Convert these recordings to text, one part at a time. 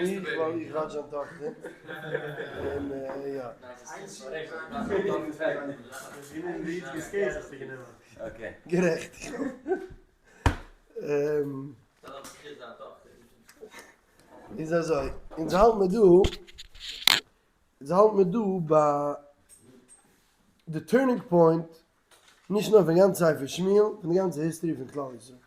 איך ווייל איך וואטש זיין טאכטער און יא. גערעכט. איז אזוי, אונז האלט מיר דא, אונז האלט מיר דא ביי די turning point נישט נאר פון גאנץ ספר שמואל, פון די גאנצע history פון כלל ישראל.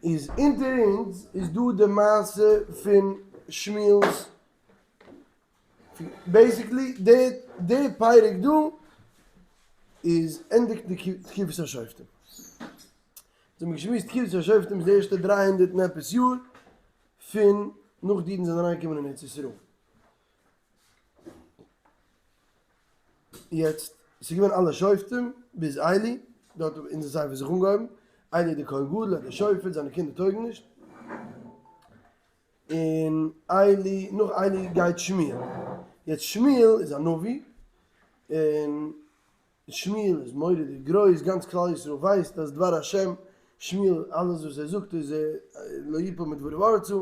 איז אונטער אונז איז דא די מעשה פון שמואל'ס, basically די די פרק דא איז ענדיגט די תקופת השופטים. אונז האבן געשמועסט תקופת השופטים איז די ערשטע 300 און עפעס יאר פון נאך די אידן זענען אריינגעקומען אין ארץ ישראל. יעצט, ס'איז געווען אלע שופטים ביז עלי, דארט האט אונזער ספר זיך אנגעהויבן, עלי דער כהן גדול, דער שופט, זיינע קינדער טויגן נישט, און עלי, נאך עלי גייט שמואל, יעצט שמואל איז א נביא, און שמואל איז מורא'דיג גרויס, גאנץ כלל ישראל ווייסט אז דבר השם, שמואל אלעס וואס ער זאגט איז לא יפול מדבריו ארצה,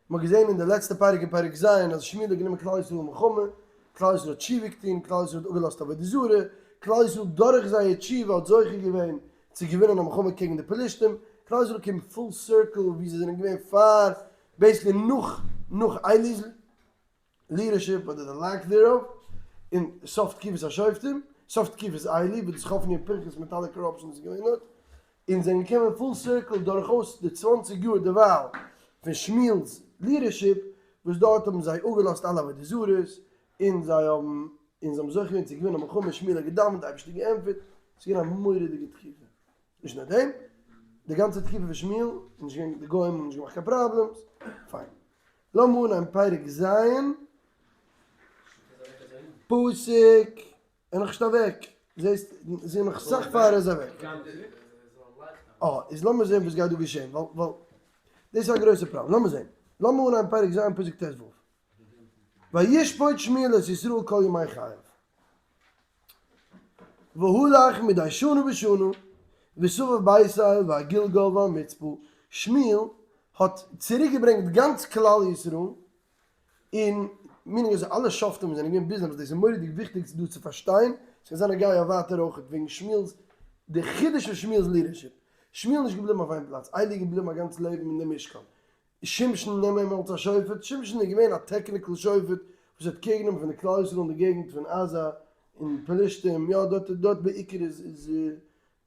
מ'האט געזען אין די לעצטע פרק אין פרק ז' אז שמואל האט גענומען כלל ישראל אין מלחמה, כלל ישראל האט תשובה געטון, כלל ישראל האט אפגעלאזט עבודה זרה, כלל ישראל דורך זייער תשובה האט זוכה געווען צו געווינען א מלחמה קעגן די פלישתים, כלל ישראל קומט full circle ווי זיי זענען געווען פאר, basically נאך נאך עלי'ס leadership אדער די lack thereof, אין סוף תקופת השופטים, סוף תקופת עלי, וואס דאס חפני און פנחס מיט אלע corruption וואס איז געווען דארט, און זענען געקומען full circle דורכאויס די 20 יאר דערווייל פון שמואל'ס leadership, וואס דארט האבן זיי אפגעלאזט אלע עבודה זרות, און זיי האבן און זיי האבן זוכה געווען צו געווינען א מלחמה, שמואל האט געדאווענט, די אייבערשטער האט געענטפערט, ס'איז געווען א מורא'דיגע תקופה. נישט נאר דעם, די גאנצע תקופה פון שמואל איז נישט געווען, די גוים האבן נישט געמאכט קיין problems, פיין. לאמיר אנהייבן פרק ז', פסוק, ער איז נאכנישט אוועק, זעסט, ס'איז נאך אסאך פאר ער איז אוועק. אה, איז לאמיר זען וואס גייט דא געשען, ווייל ווייל דאס איז א גרויסע פראבלעם, לאמיר זען, לאמיר אנהייבן פרק ז' פסוק ט ו, וישפוט שמואל את ישראל כל ימי חייו, והלך מדי שנה בשנה, וסבב בית אל והגלגל והמצפה, שמואל האט צוריק געברענגט גאנץ כלל ישראל, און meaning אז אלע שופטים וואס זענען געווען ביז דעמאלטס, דאס איז מורא'דיג וויכטיג דא צו פארשטיין, ס'קען זיין נוגע אויף ווייטער אויך, וועגן שמואל'ס, די חידוש פון שמואל'ס leadership, שמואל איז נישט געבליבן אויף איין פלאץ, עלי איז געבליבן א גאנץ לעבן אין די משכן, שמשון נעם אים אלס א שופט, שמשון איז געווען א technical שופט וואס האט care גענומען פון די כלל ישראל אין די געגנט פון עזה און פלישתים, יא דארט דארט בעיקר איז איז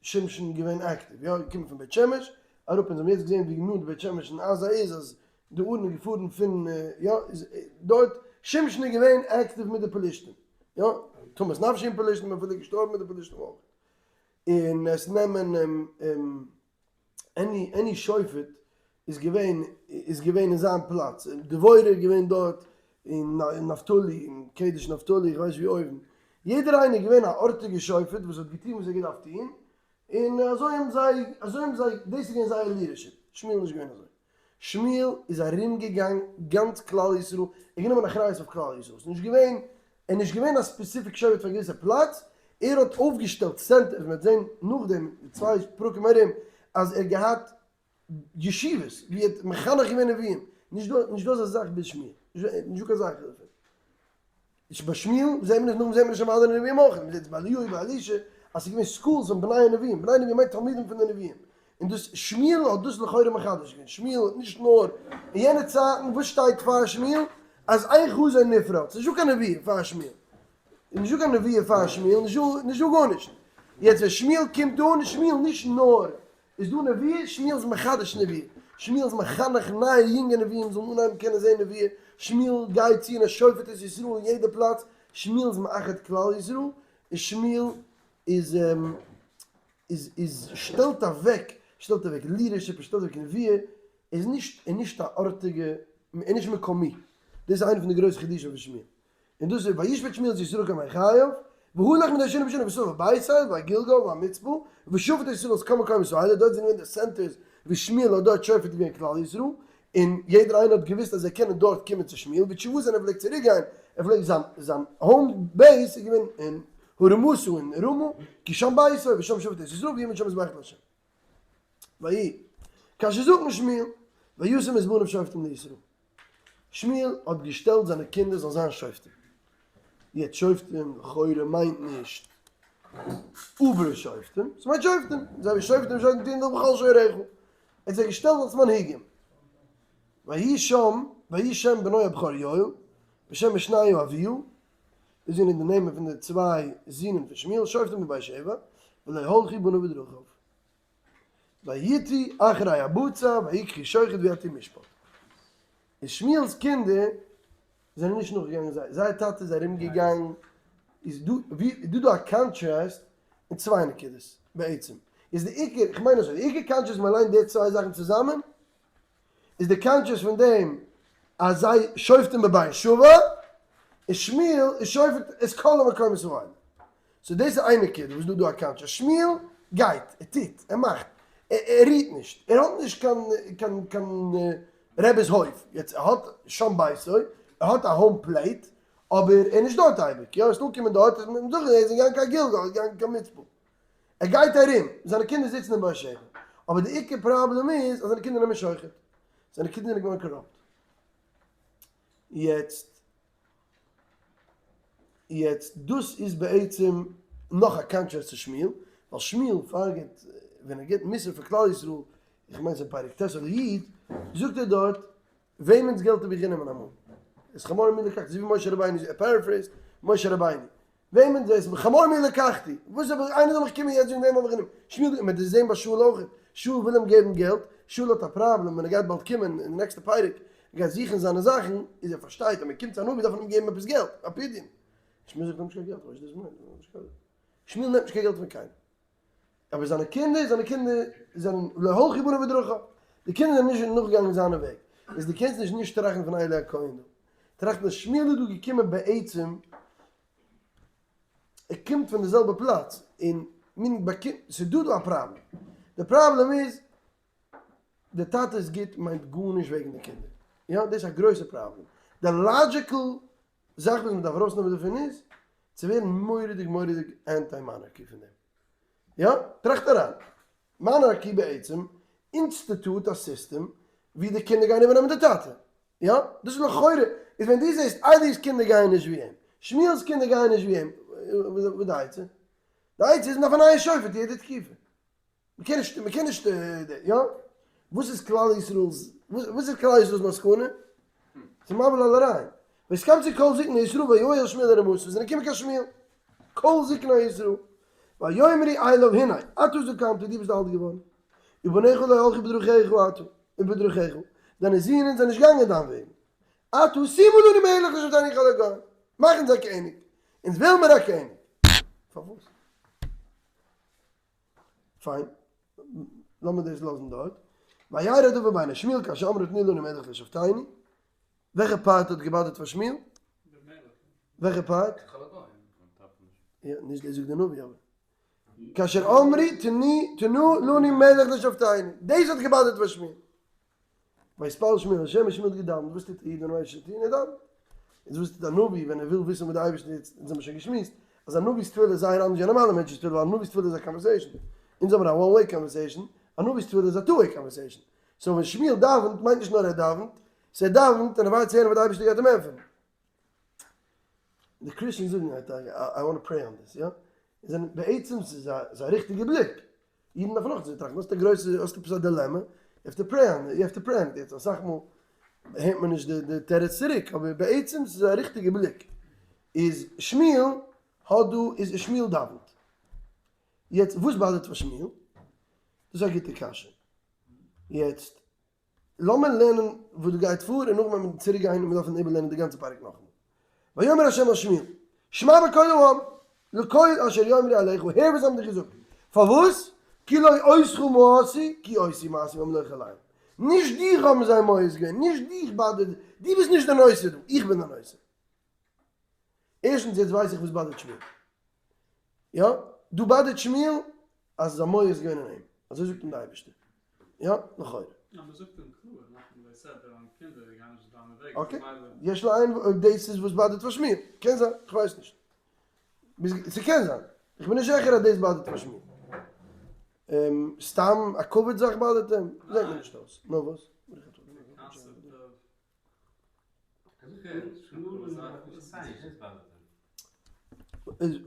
שמשון געווען אקטיוו, יא געקומען פון בית שמש אראפ אונז האבן יעצט געזען ווי נאנט בית שמש און עזה איז אז די ארון איז געפארן פון יא איז דארט שמשון איז געווען אקטיוו מיט די פלישתים, יא תמות נפשי עם פלישתים אפילו געשטארבן מיט די פלישתים אויך, און עס נעמען any any שופט איז געווען איז געווען אין זיין פלאץ, דבורה איז געווען דארט אין נפתלי אין קדש נפתלי איך ווייס ווי אויבן, יעדער איינער איז געווען א ארטיגע שופט וואס האט געטון וואס ער האט געדארפט טון, און אזוי האבן זיי אזוי האבן זיי דאס איז געווען זייער leadership, שמואל איז נישט געווען אזוי, שמואל איז ארום געגאנגען גאנץ כלל ישראל, ער האט גענומען אחריות אויף כלל ישראל, ס'איז נישט געווען ער איז נישט געווען א specific שבט פאר א געוויסע פלאץ, ער האט אויפגעשטעלט centers, מ'וועט זען נאכדעם אין צוויי פרקים ארום אז ער האט געהאט ישיבות ווי ער האט מחנך געווען נביאים, נישט דא נישט דא אזא זאך ביז שמואל, נישט דא קיין זכר דערפון. נישט ביי שמואל זעהט מען עס, נאכדעם זעהט מען עס שוין ביי אנדערע נביאים אויך, מען זעהט עס ביי אליהו ביי אלישע, אז ס'איז געווען schools פון בני הנביאים, בני הנביאים מיינט תלמידים פון די נביאים, און דאס שמואל האט דאס לכאורה מחדש געווען, שמואל האט נישט נאר אין יענע צייטן, וואס שטייט פאר שמואל? אז אין חזון נפרץ, ס'איז נישטא קיין נבואה פאר שמואל, איז נישטא קיין נבואה פאר שמואל, נישטא נישטא גארנישט, יעצט ווען שמואל קומט אן איז שמואל נישט נאר איז דא נבואה, שמואל איז מחדש נבואה, שמואל איז מחנך נייע יונגע נביאים זאלן אנהייבן קענען זען נבואה, שמואל גייט צו און ער שופט את ישראל אין יעדע פלאץ, שמואל איז מאחד כלל ישראל, און שמואל איז איז איז שטעלט אוועק שטעלט אוועק leadership און שטעלט אוועק נבואה, איז נישט איז נישט א ארטיגע איז נישט מקומי, דאס איז איינע פון די גרויסע חידושים פון שמואל. און דאס איז וישפט שמואל את ישראל כל ימי חייו, והלך מדי שנה בשנה וסבב בית אל והגלגל והמצפה, ושפט את ישראל את כל מקומות האלה, דארט זענען געווען די centers ווי שמואל האט דארט שופט געווען כלל ישראל, און יעדער איינער האט געוואוסט אז זיי קענען דארט קומען צו שמואל, ותשובתו און ער פלעגט צוריק גיין, ער פלעגט זיין זיין home base איז געווען אין הרמתה אין רמה, כי שם ביתו ושם שפט את ישראל ויבן שם מזבח לה'. ויהי כאשר זקן שמואל, וישם את בניו שופטים לישראל. שמואל האט געשטעלט זיינע קינדער זאלן זיין שופטים. יעצט שופטים לכאורה מיינט נישט אווער שופטים, ס'מיינט שופטים, זיי ווי שופטים שופטים טוען דאך בכל שעריך. ער האט זיי געשטעלט אלס מנהיגים. ויהי שם, ויהי שם בנו הבכור יואל, ושם משנהו אביה, דאס זענען די נעמען פון די צוויי זינען פון שמואל, שופטים בבאר שבע, ולא הלכו בניו בדרכיו. ויטו אחרי הבצע ויקחו שוחד ויטו משפט. און שמואל'ס קינדער זענען נישט נאכגעגאנגען זיי, זייער טאטע איז ארום געגאנגען, איז דא ווי איז דא דא א contrast אין צוויי נקודות בעצם, איז די עיקר, איך מיין אזוי, די עיקר contrast ווען מען ליינט די צוויי זאכן צוזאמען, איז די contrast פון דעם אז זיי שופטים בבאר שבע, און שמואל איז שופט את כל המקומות האלה. so דאס איז איין נקודה וואס דא דא א contrast. שמואל גייט, ער טוט, ער מאכט, ער רוהט נישט, ער האט נישט קיין קיין קיין רבי'ס הויף, יעצט ער האט שם ביתו, ער האט א home plate, אבער ער איז נישט דארט אייביג, יא ער איז אנגעקומען דארט, איז מען זאגן ער איז געגאנגען קיין גלגל, ער איז געגאנגען קיין מצפה. ער גייט ארום, זיינע קינדער זיצן אין באר שבע, אבער די עיקר פראבלעם איז אז זיינע קינדער נעמען שוחד, זיינע קינדער זענען געווארן corrupt. יעצט, יעצט דאס איז בעצם נאך א contrast צו שמואל, ווייל שמואל פארגעט ווען ער גיבט מוסר פאר כלל ישראל, איך מיין ס'איז פרק ט' אדער י', זאגט ער דארט, וועמענס געלט האב איך גענומען אמאל? את חמור מי לקחתי, אזוי ווי משה רבינו, ער paraphrase ט משה רבינו, וועמענס דאס איז חמור מי לקחתי, וואס האב איך, איינער זאל מיך קומען יעצט זאגן וועם האב איך גענומען, שמואל, מען וועט דאס זען ביי שאול אויך, שאול וויל אים געבן געלט, שאול האט א פראבלעם ווען ער גייט באלד קומען אין די נעקסטע פרק, ער גייט זוכן זיינע זאכן, איז ער פארשטייט אז מען קומט צו א נביא דארף מען אים געבן עפעס געלט, א פדיון, שמואל זאגט כ'נעם נישט קיין געלט, כ'ווייס נישט וואס דאס מיינט, שמואל נעמט נישט קיין געלט פון קיינעם. אבער זיינע קינדער, זיינע קינדער זענען לא הלכו בניו בדרכיו, די קינדער זענען נישט נאכגעגאנגען זיינע וועג, איז דו קענסט נישט נישט טראכטן פון עלי הכהן דא, טראכטן אז שמואל איז דא געקומען בעצם, ער קומט פון די זעלבע פלאץ, און מין באקומט, ס'איז דא דא א פראבלעם, די פראבלעם איז, די טאטע איז גוט מיינט גארנישט וועגן די קינדער, יא דאס איז א גרויסע פראבלעם, די logical זאך וואס מען דארף ארויסנעמען דערפון איז צו ווערן מורא'דיג מורא'דיג anti monarchy פון דעם. יא, טראכט אריין. monarchy בעצם institute א סיסטעם ווי די קינדער גייען איבערנעמען די טאטע. יא, דאס איז לכאורה, איז ווען דו זעסט עלי'ס קינדער גייען נישט ווי אים, שמואל'ס קינדער גייען נישט ווי אים, וואס איז די עצה? די עצה איז מען דארף א נייע שופט יעדע תקופה. מ'קען נישט, מ'קען נישט, יא? וואס איז כלל ישראל'ס, וואס איז כלל ישראל'ס מסקנא? ס'איז מבהיל על הרעיון. ויתקבצו כל זקני ישראל ויבואו אל שמואל הרמתה, זענען געקומען קיין שמואל, כל זקני ישראל, ויאמרו אליו הנה, אתה זקנת, דו ביסט אלט געווארן, ובניך לא הלכו בדרכיך אתה, ובדרכיך, דיינע זוהנען זענען נישט געגאנגען דיין וועגן, עתה שימה לנו מלך לשפטנו ככל הגוים, מאך אונז א קעניג, אונז וויל מיר א קעניג. פארוואס? פיין, לאמיר דאס לאזן דארט. וירע הדבר בעיני שמואל כאשר אמרו תנו לנו מלך לשפטנו. וועלכע part האט געבאדערט פאר שמואל? וועלכע part? יא, נישט דאס זאגט דער נביא אבער. כאשר אמרו תנו לנו מלך לשפטנו. דאס האט געבאדערט פאר שמואל. ויתפלל שמואל אל ה' און שמואל האט געדאווענט, וואס טוט א איד ווען ער ווייסט נישט וואס צו טון? ער דאווענט. איז וואס טוט א נביא ווען ער וויל וויסן וואס די אייבערשטער טוט? אונז האבן שוין געשמועסט אז א נביא'ס תפילה איז זייער אנדערש ווי א נארמאלע מענטש'ס תפילה, ווייל א נביא'ס תפילה איז א conversation. אונז האבן א one way conversation, א נביא'ס תפילה איז א two way conversation. so ווען שמואל דאווענט מיינט נישט נאר ער דאווענט, ס'ער דאווענט און ער ווארט צו הערן וואס די אייבערשטער גייט אים ענטפערן. די Christians זאגן I want to pray on this, יא? זענען בעצם ס'איז א ריכטיגע בליק, אידן דארפן אויך אזוי טראכטן, האסט א גרויסע, האסט עפעס א dilemma, you have to pray on it, you have to pray on it, יעצט אסאך מאל הערט מען נישט די תירוץ צוריק, אבער בעצם ס'איז א ריכטיגע בליק, איז שמואל האט דא, איז שמואל דאווענט, יעצט וואס באדערט פאר שמואל? דאס איז א גוטע קשיא, יעצט לאמיר לערנען וואס דא גייט פאר און נאכדעם וועט מען צוריק גיין און מיר דארפן איבערלערנען די גאנצע פרק נאכאמאל. ויאמר ה' אל שמואל, שמע בקול העם, לקול אשר יאמרו אליך, הער וואס זיי האבן דיר געזאגט, פארוואס? כי לא אותך מאסו, כי אותי מאסו במלוך עליהם. נישט דיך האבן זיי מואס געווען, נישט דיך באדערט, דו ביסט נישט דער נושא דא, איך בין דער נושא. ערשטנס יעצט ווייס איך וואס באדערט שמואל. יא, דא באדערט שמואל אז ס'איז א מואס געווען אין אים, אזוי זאגט אים די אייבערשטער. יא, לכאורה. יא, מען זאגט אים קלאר, נאכן ליל סדר אז קינדער גייען נישט דיינע וועגן, okay, יש לעיין אויב דאס איז וואס באדערט פאר שמואל, קען זיין, איך ווייס נישט. ס'קען זיין, איך בין נישט זיכער אז דאס באדערט פאר שמואל. סתם א כבוד זאך באדערט אים? זעט מיר נישט אויס. נאר וואס?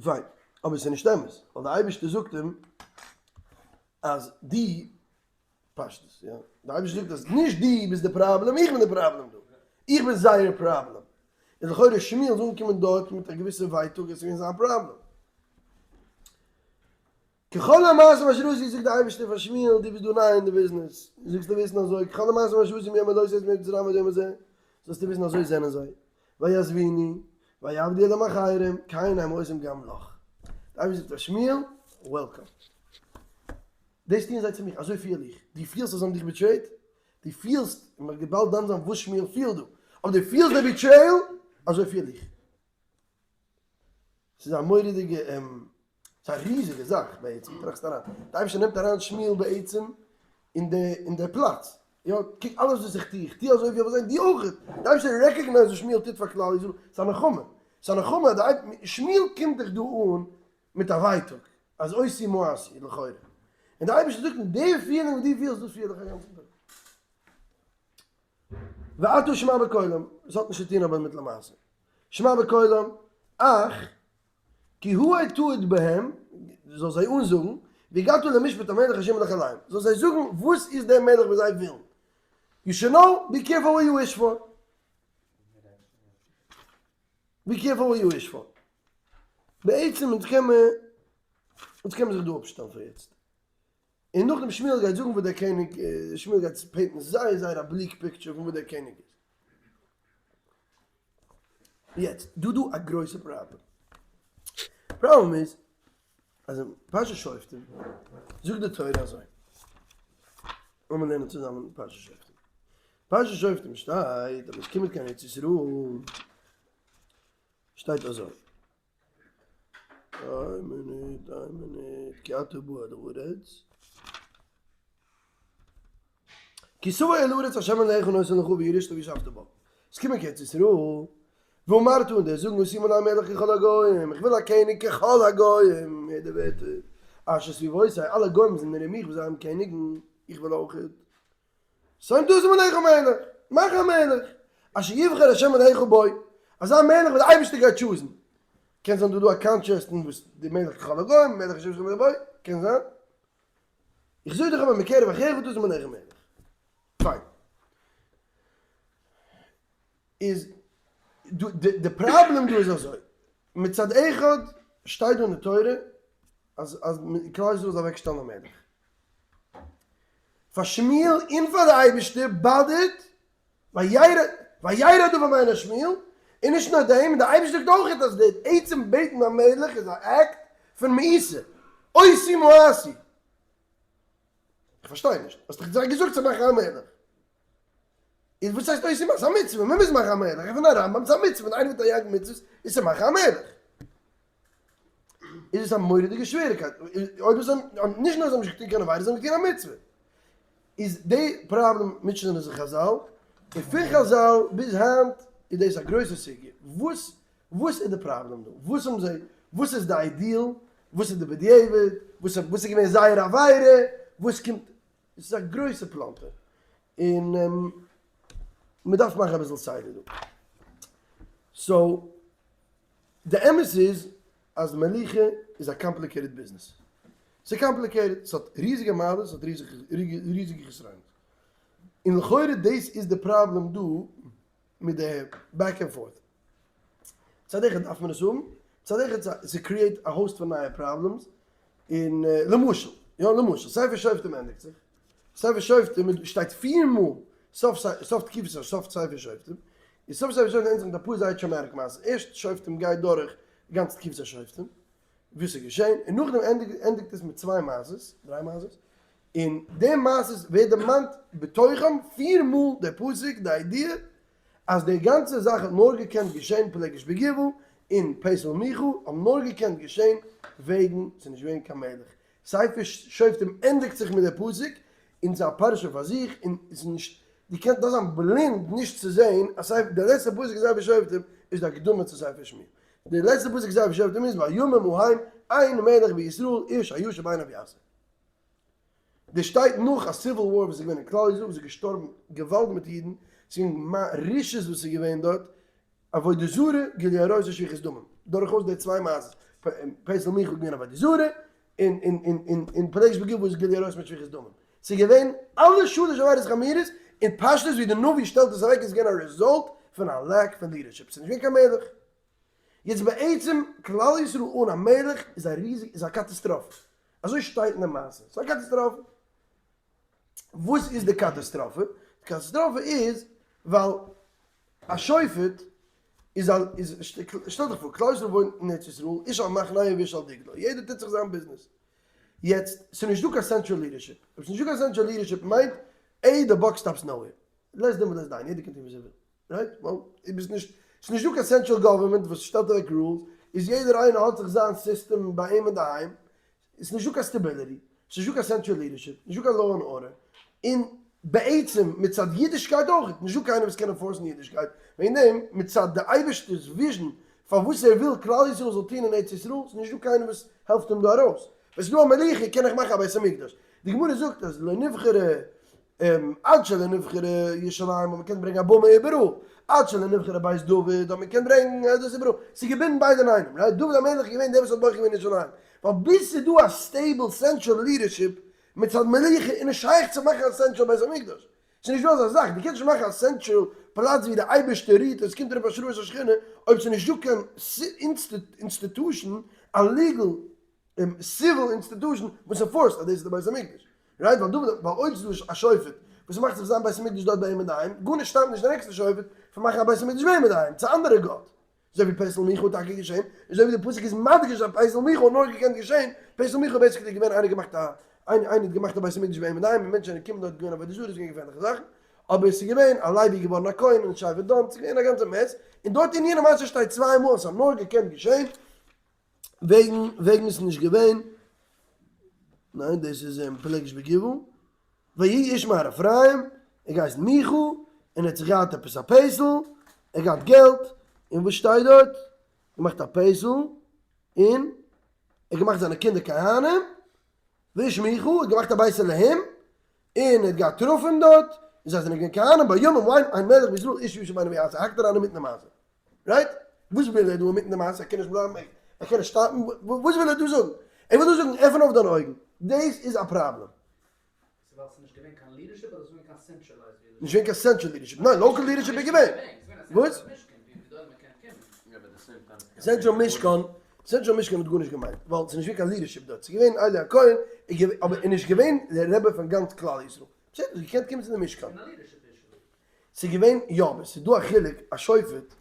פיין, אבער ס'איז נישט אמת, ווייל די אייבערשטער זאגט אים אז די, פשטות, יא, די אייבערשטער זאגט אז נישט דו ביסט די פראבלעם, איך בין די פראבלעם דא, איך בין זייער פראבלעם, איז לכאורה שמואל איז אנגעקומען דארט מיט א געוויסע ווייטאג עס איז געווען זיין פראבלעם. ככל המעשים אשר עשו זאגט די אייבערשטער פאר שמואל דו ביסט דא ניי אין די ביזנעס, זאלסטו וויסן אזוי, ככל המעשים אשר עשו מיום עלותי את מצרים עד היום הזה, זאלסטו וויסן אזוי זענען זיי, ויעזבוני, ויעבדו אלהים אחרים, כן הם עושים גם לך. די אייבערשטער זאגט פאר שמואל, welcome. דאס טוען זיי צו מיך, אזוי פיל איך. דו פילסט אז זיי האבן דיך betrayed? דו פילסט, און מ'גייט באלד דן זיין וואס שמואל פילט דא, אבער דו פילסט די betrayal, אזוי פיל איך. ס'איז א מורא'דיגע, ס'איז א ריזיגע זאך בעצם, טראכסט אריין, די אייבערשטער נעמט אריין שמואל בעצם אין די אין די פלאץ, יא, קוק אלעס וואס איך טו, איך טו אזוי ווי אבער זיי, דו אויך, די אייבערשטער recognize וואס שמואל טוט פאר כלל ישראל, ס'איז א נחמה, ס'איז א נחמה אז די אייב, שמואל קומט דאך דא אן מיט א ווייטאג, אז אותי מאסו לכאורה, און די אייבערשטער זאגט אים, די feeling וואס דו פילסט דאס פיל איך א גאנצן טאג. ועתה שמע בקולם, עס האט נישט צו טון אבער מיט למעשה, שמע בקולם, אך כי הועד תעיד בהם, זאל זיי אנזאגן, והגדת למשפט המלך אשר ימלך עליהם, זאל זיי זאגן וואס איז דער מלך וואס זיי ווילן, you should know, be careful what you wish for, be careful what you wish for. בעצם אונז קען מען, אונז קען מען זיך דא אפשטעלן פאר יעצט. און נאכדעם שמואל גייט זאגן וואס דער קעניג, שמואל גייט paint ן זייער זייער א bleak picture פון וואס דער קעניג איז. יעצט, דא דא א גרויסע פראבלעם. פראבלעם איז, אז אין פרשת שופטים זאגט די תורה אזוי. לאמיר לערנען צוזאמען פרשת שופטים. פרשת שופטים שטייט אז מ'איז קומען קיין ארץ ישראל, שטייט אזוי. איין מינוט, איין מינוט, כי אתה בא אל הארץ. כי תבוא אל הארץ השם אלהיך נותן לך וירשת וישבת בה. עס קומען קיין ארץ ישראל, ואמרת און די זאגן אשימה עלי מלך ככל הגוים, איך וויל א קעניג ככל הגוים, הער די ווערטער, אשר סביבותי, אלע גוים זענען ארום מיך וואס זיי האבן קעניגן, איך וויל אויכעט. שום תשים עליך מלך, מאך א מלך, אשר יבחר השם אלהיך בו, אזא מלך וואס די אייבערשטער גייט choose ן, קען זיין דא דא א contrast אין וואס די מלך ככל הגוים, מלך אשר יבחר השם אלהיך בו, קען זיין. איך זאג דיך אבער מקרב אחיך תשים עליך מלך. פיין. איז די פראבלעם דא איז אזוי, מצד אחד שטייט דא אין די תורה אז אז כלל ישראל זאל אוועק שטעלן א מלך. פאר שמואל און פאר די אייבערשטער bother ט וירא דבר מעין שמואל, און נישט נאר דעם, די אייבערשטער זאגט אויך אז די עצם בעטן א מלך איז א אקט פון מאיסה, אותי מאסו. איך פארשטיי נישט, האסט דאך זיי געזאגט צו מאכן א מלך. איז וואס הייסט אותי מאסו? ס'איז א מצוה, מען מוז מאכן א מלך, איך בין א רמב ם, ס'איז א מצוה, ווען איינער וויל תרי"ג מצוות איז צו מאכן א מלך. איז עס א מורא'דיגע שוועריקייט, אויב עס נישט נאר זיי האבן נישט געטון קיין עבירה, זיי האבן געטון א מצוה. איז די פראבלעם מוטשענען זיך חזל, און פון חזל ביז היינט איז דאס א גרויסע סוגיא, וואס וואס איז די פראבלעם דא? וואס האבן זיי, וואס איז די ideal, וואס איז די בדיעבד, וואס וואס איז געווען זייער עבירה, וואס קומט, עס איז א גרויסע פלאנטער, און מען דארף מאכן אביסל סדר דא. so די אמת איז אז מלוכה איז א complicated ביזנעס. ס'איז complicated, ס'האט ריזיגע מעלות, ס'האט ריזיגע חסרונות. און לכאורה דאס איז די פראבלעם דא מיט די back and forth. מצד אחד דארף מען עס האבן, מצד אחד ס' create א host פון נייע problems, און למשל, יא למשל, ספר שופטים ענדיגט זיך, ספר שופטים שטייט פיר מאל סוף סוף תקופת סוף ספר שופטים, און סוף ספר שופטים ענדיגט זיך מיט אפאר זייער traumatic מעשות, ערשט שופטים גייט דורך די גאנצע תקופת השופטים, וואס איז געשען, און נאכדעם ענדיגט עס מיט צוויי מעשות, דריי מעשות, און די מעשות ווערט דערמאנט בתוכם פיר מאל דער פסוק, די idea אז די גאנצע זאך האט נאר געקענט געשען פילגש בגבעה און פסל מיכה האבן נאר געקענט געשען וועגן ס'איז נישט געווען קיין מלך. ספר שופטים ענדיגט זיך מיט די פסוק און ס'איז א פרשה פאר זיך און עס איז נישט דו קענסט דארפסט זיין בלינד נישט צו זען אז ספר די לעצטע פסוק אין ספר שופטים איז די הקדמה צו ספר שמואל. די לעצטע פסוק אין ספר שופטים איז בימים ההם אין מלך בישראל איש הישר בעיניו יעשה. דאס שטייט נאך א civil war וואס איז געווען אין כלל ישראל וואס איז געשטארבן געוואלד מיט אידן, ס'איז געווען רשעות וואס איז געווען דארט. עבודה זרה, גילוי עריות און שפיכות דמים, דורכאויס די צוויי מעשות, פסל מיכה איז געווען עבודה זרה, און און און און און פילגש בגבעה איז גילוי עריות מיט שפיכות דמים. ס'איז געווען אלע שלש עבירות חמורות, און פשטות ווי די נביא שטעלט עס אוועק איז געווען א result פון א lack פון leadership, ס'איז נישט געווען קיין מלך. יעצט בעצם כלל ישראל אן א מלך איז א ריזיג איז א קאטאסטראפע, אזוי שטייט אין די מעשה, ס'איז א קאטאסטראפע. וואס איז די קאטאסטראפע? די קאטאסטראפע איז ווייל א שופט איז א איז שטעל דיך פאר כלל ישראל וואוינט אין ארץ ישראל איש על מחנהו ואיש על דגלו יעדער טוט זיך זיין ביזנעס יעצט ס'איז נישט דא קיין central leadership אויב ס'איז נישט דא קיין central leadership מיינט עי the buck stops nowhere לית דין ולית דיין יעדער קען טון וואס ער וויל right ווייל דו ביסט נישט ס'איז נישט דא קיין central government וואס שטעלט אוועק rules איז יעדער איינער האט זיך זיין סיסטעם ביי אים אינדערהיים ס'איז נישט דא קיין stability, ס'איז נישט דא קיין central leadership, נישט דא קיין law and order, און בעצם מצד אידישקייט אויך, נישט דא קיינער וואס קען enforce ן אידישקייט, וועגן דעם מצד די אייבערשטער'ס vision פארוואס ער וויל כלל ישראל זאל טון אין ארץ ישראל, ס'איז נישט דא קיינער וואס העלפט אים דא ארויס, ווען ס'איז דא א מלוכה קען איך מאכן א בית המקדש, די גמרא זאגט אז לא נבחרה עד שלא נבחרה ירושלים האט מען געקענט ברענגען א במה איבעראל, עד שלא נבחרה בית דוד האט מען געקענט ברענגען דאס איבעראל, ס'איז געבינדן ביידע אינאיינעם, right? דוד המלך איז געווען דער וואס האט בוחר געווען ירושלים, ווייל ביז ס'איז דא א stable central leadership מצד מלוכה איז נישט שייך צו מאכן א central בית המקדש, ס'איז נישט דא אזא זאך, דו קענסט נישט מאכן א central פלאץ ווי דער אייבערשטער רוהט און עס קומט אראפ השראת השכינה אויב ס'איז נישט דא קיין institution, א legal civil institution וואס enforce ט אז דאס איז די בית המקדש, right? ווייל דא ווייל אויב ס'איז דא א שופט וואס מאכט זיך זיין בית המקדש דארט ביי אים אינדערהיים, גארנישט שטארט נישט די נעקסטע שופט פון מאכן א בית המקדש ביי אים אינדערהיים, צו אנדערע גאט. אזוי ווי פסל מיכה האט טאקע געשען, אזוי ווי די פסוק איז מדגיש אז פסל מיכה האט נאר געקענט געשען, פסל מיכה איז basically געווען איינער געמאכט א איינער האט געמאכט א בית המקדש ביי אים אינדערהיים און מענטשן זענען געקומען דארט געווען עבודה זרה איז געווען געפערליכע זאכן, אבער עס איז געווען א לוי געווארן א כהן און שבט דן, ס'איז געווען א גאנצע mess, און דארט אין יענע מעשה שטייט צוויי מאל אז ס'האט נאר געקענט געשען וועגן וועגן עס איז נישט געווען, ניין דאס איז אין פילגש בגבעה, ויהי איש מהר אפרים, ער געהייסן מיכה, און ער האט זיך געהאט עפעס א פסל, ער האט געהאט געלט, און וואס שטייט דארט? געמאכט א פסל, און ער האט געמאכט זיינע קינדער כהנים, ואיש מיכה האט געמאכט א בית אלהים, און ער האט געהאט תרפים דארט, און זיי זענען געווען כהנים, בימים ההם אין מלך בישראל איש ישר בעיניו יעשה, האקט אריין אינמיטן די מעשה. right? וואס וויל ער דא אינמיטן די מעשה? ער קען נישט בלייבן, ער קען נישט stop ן, וואס וויל ער דא זאגן? ער וויל דא זאגן עפן אויף דיינע אויגן, דאס איז א פראבלעם. ס'איז ווייל ס'איז נישט געווען קיין leadership אדער ס'איז געווען קיין centralized leadership? נישט געווען קיין central leadership, ניין local leadership איז געווען. וואס? central משכן, central משכן האט גארנישט געמיינט, ווייל ס'איז נישט געווען קיין leadership דארט, ס'איז געווען עלי הכהן, אבער איז נישט געווען דער רבי פון גאנץ כלל ישראל. בסדר, האסט געקענט קומען צו די משכן. ס'איז געווען, יא, אבער ס'איז דא א חילוק, א שופט,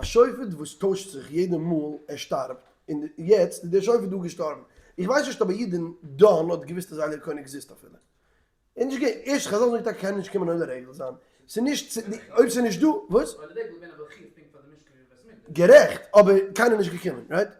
א שופט וואס טוישט זיך יעדע מאל ער שטארבט, און יעצט איז דער שופט דא געשטארבן, איך ווייס נישט אויב א איד אין דאן האט געוואוסט אז עלי הכהן exist אפילו, איז נישט געווען, ערשט חזל זאגן טאקע קען נישט קומען עולה רגל זיין, ס'איז נישט, אויב ס'איז נישט דא, וואס? גערעכט, אבער קיינער איז נישט געקומען, right?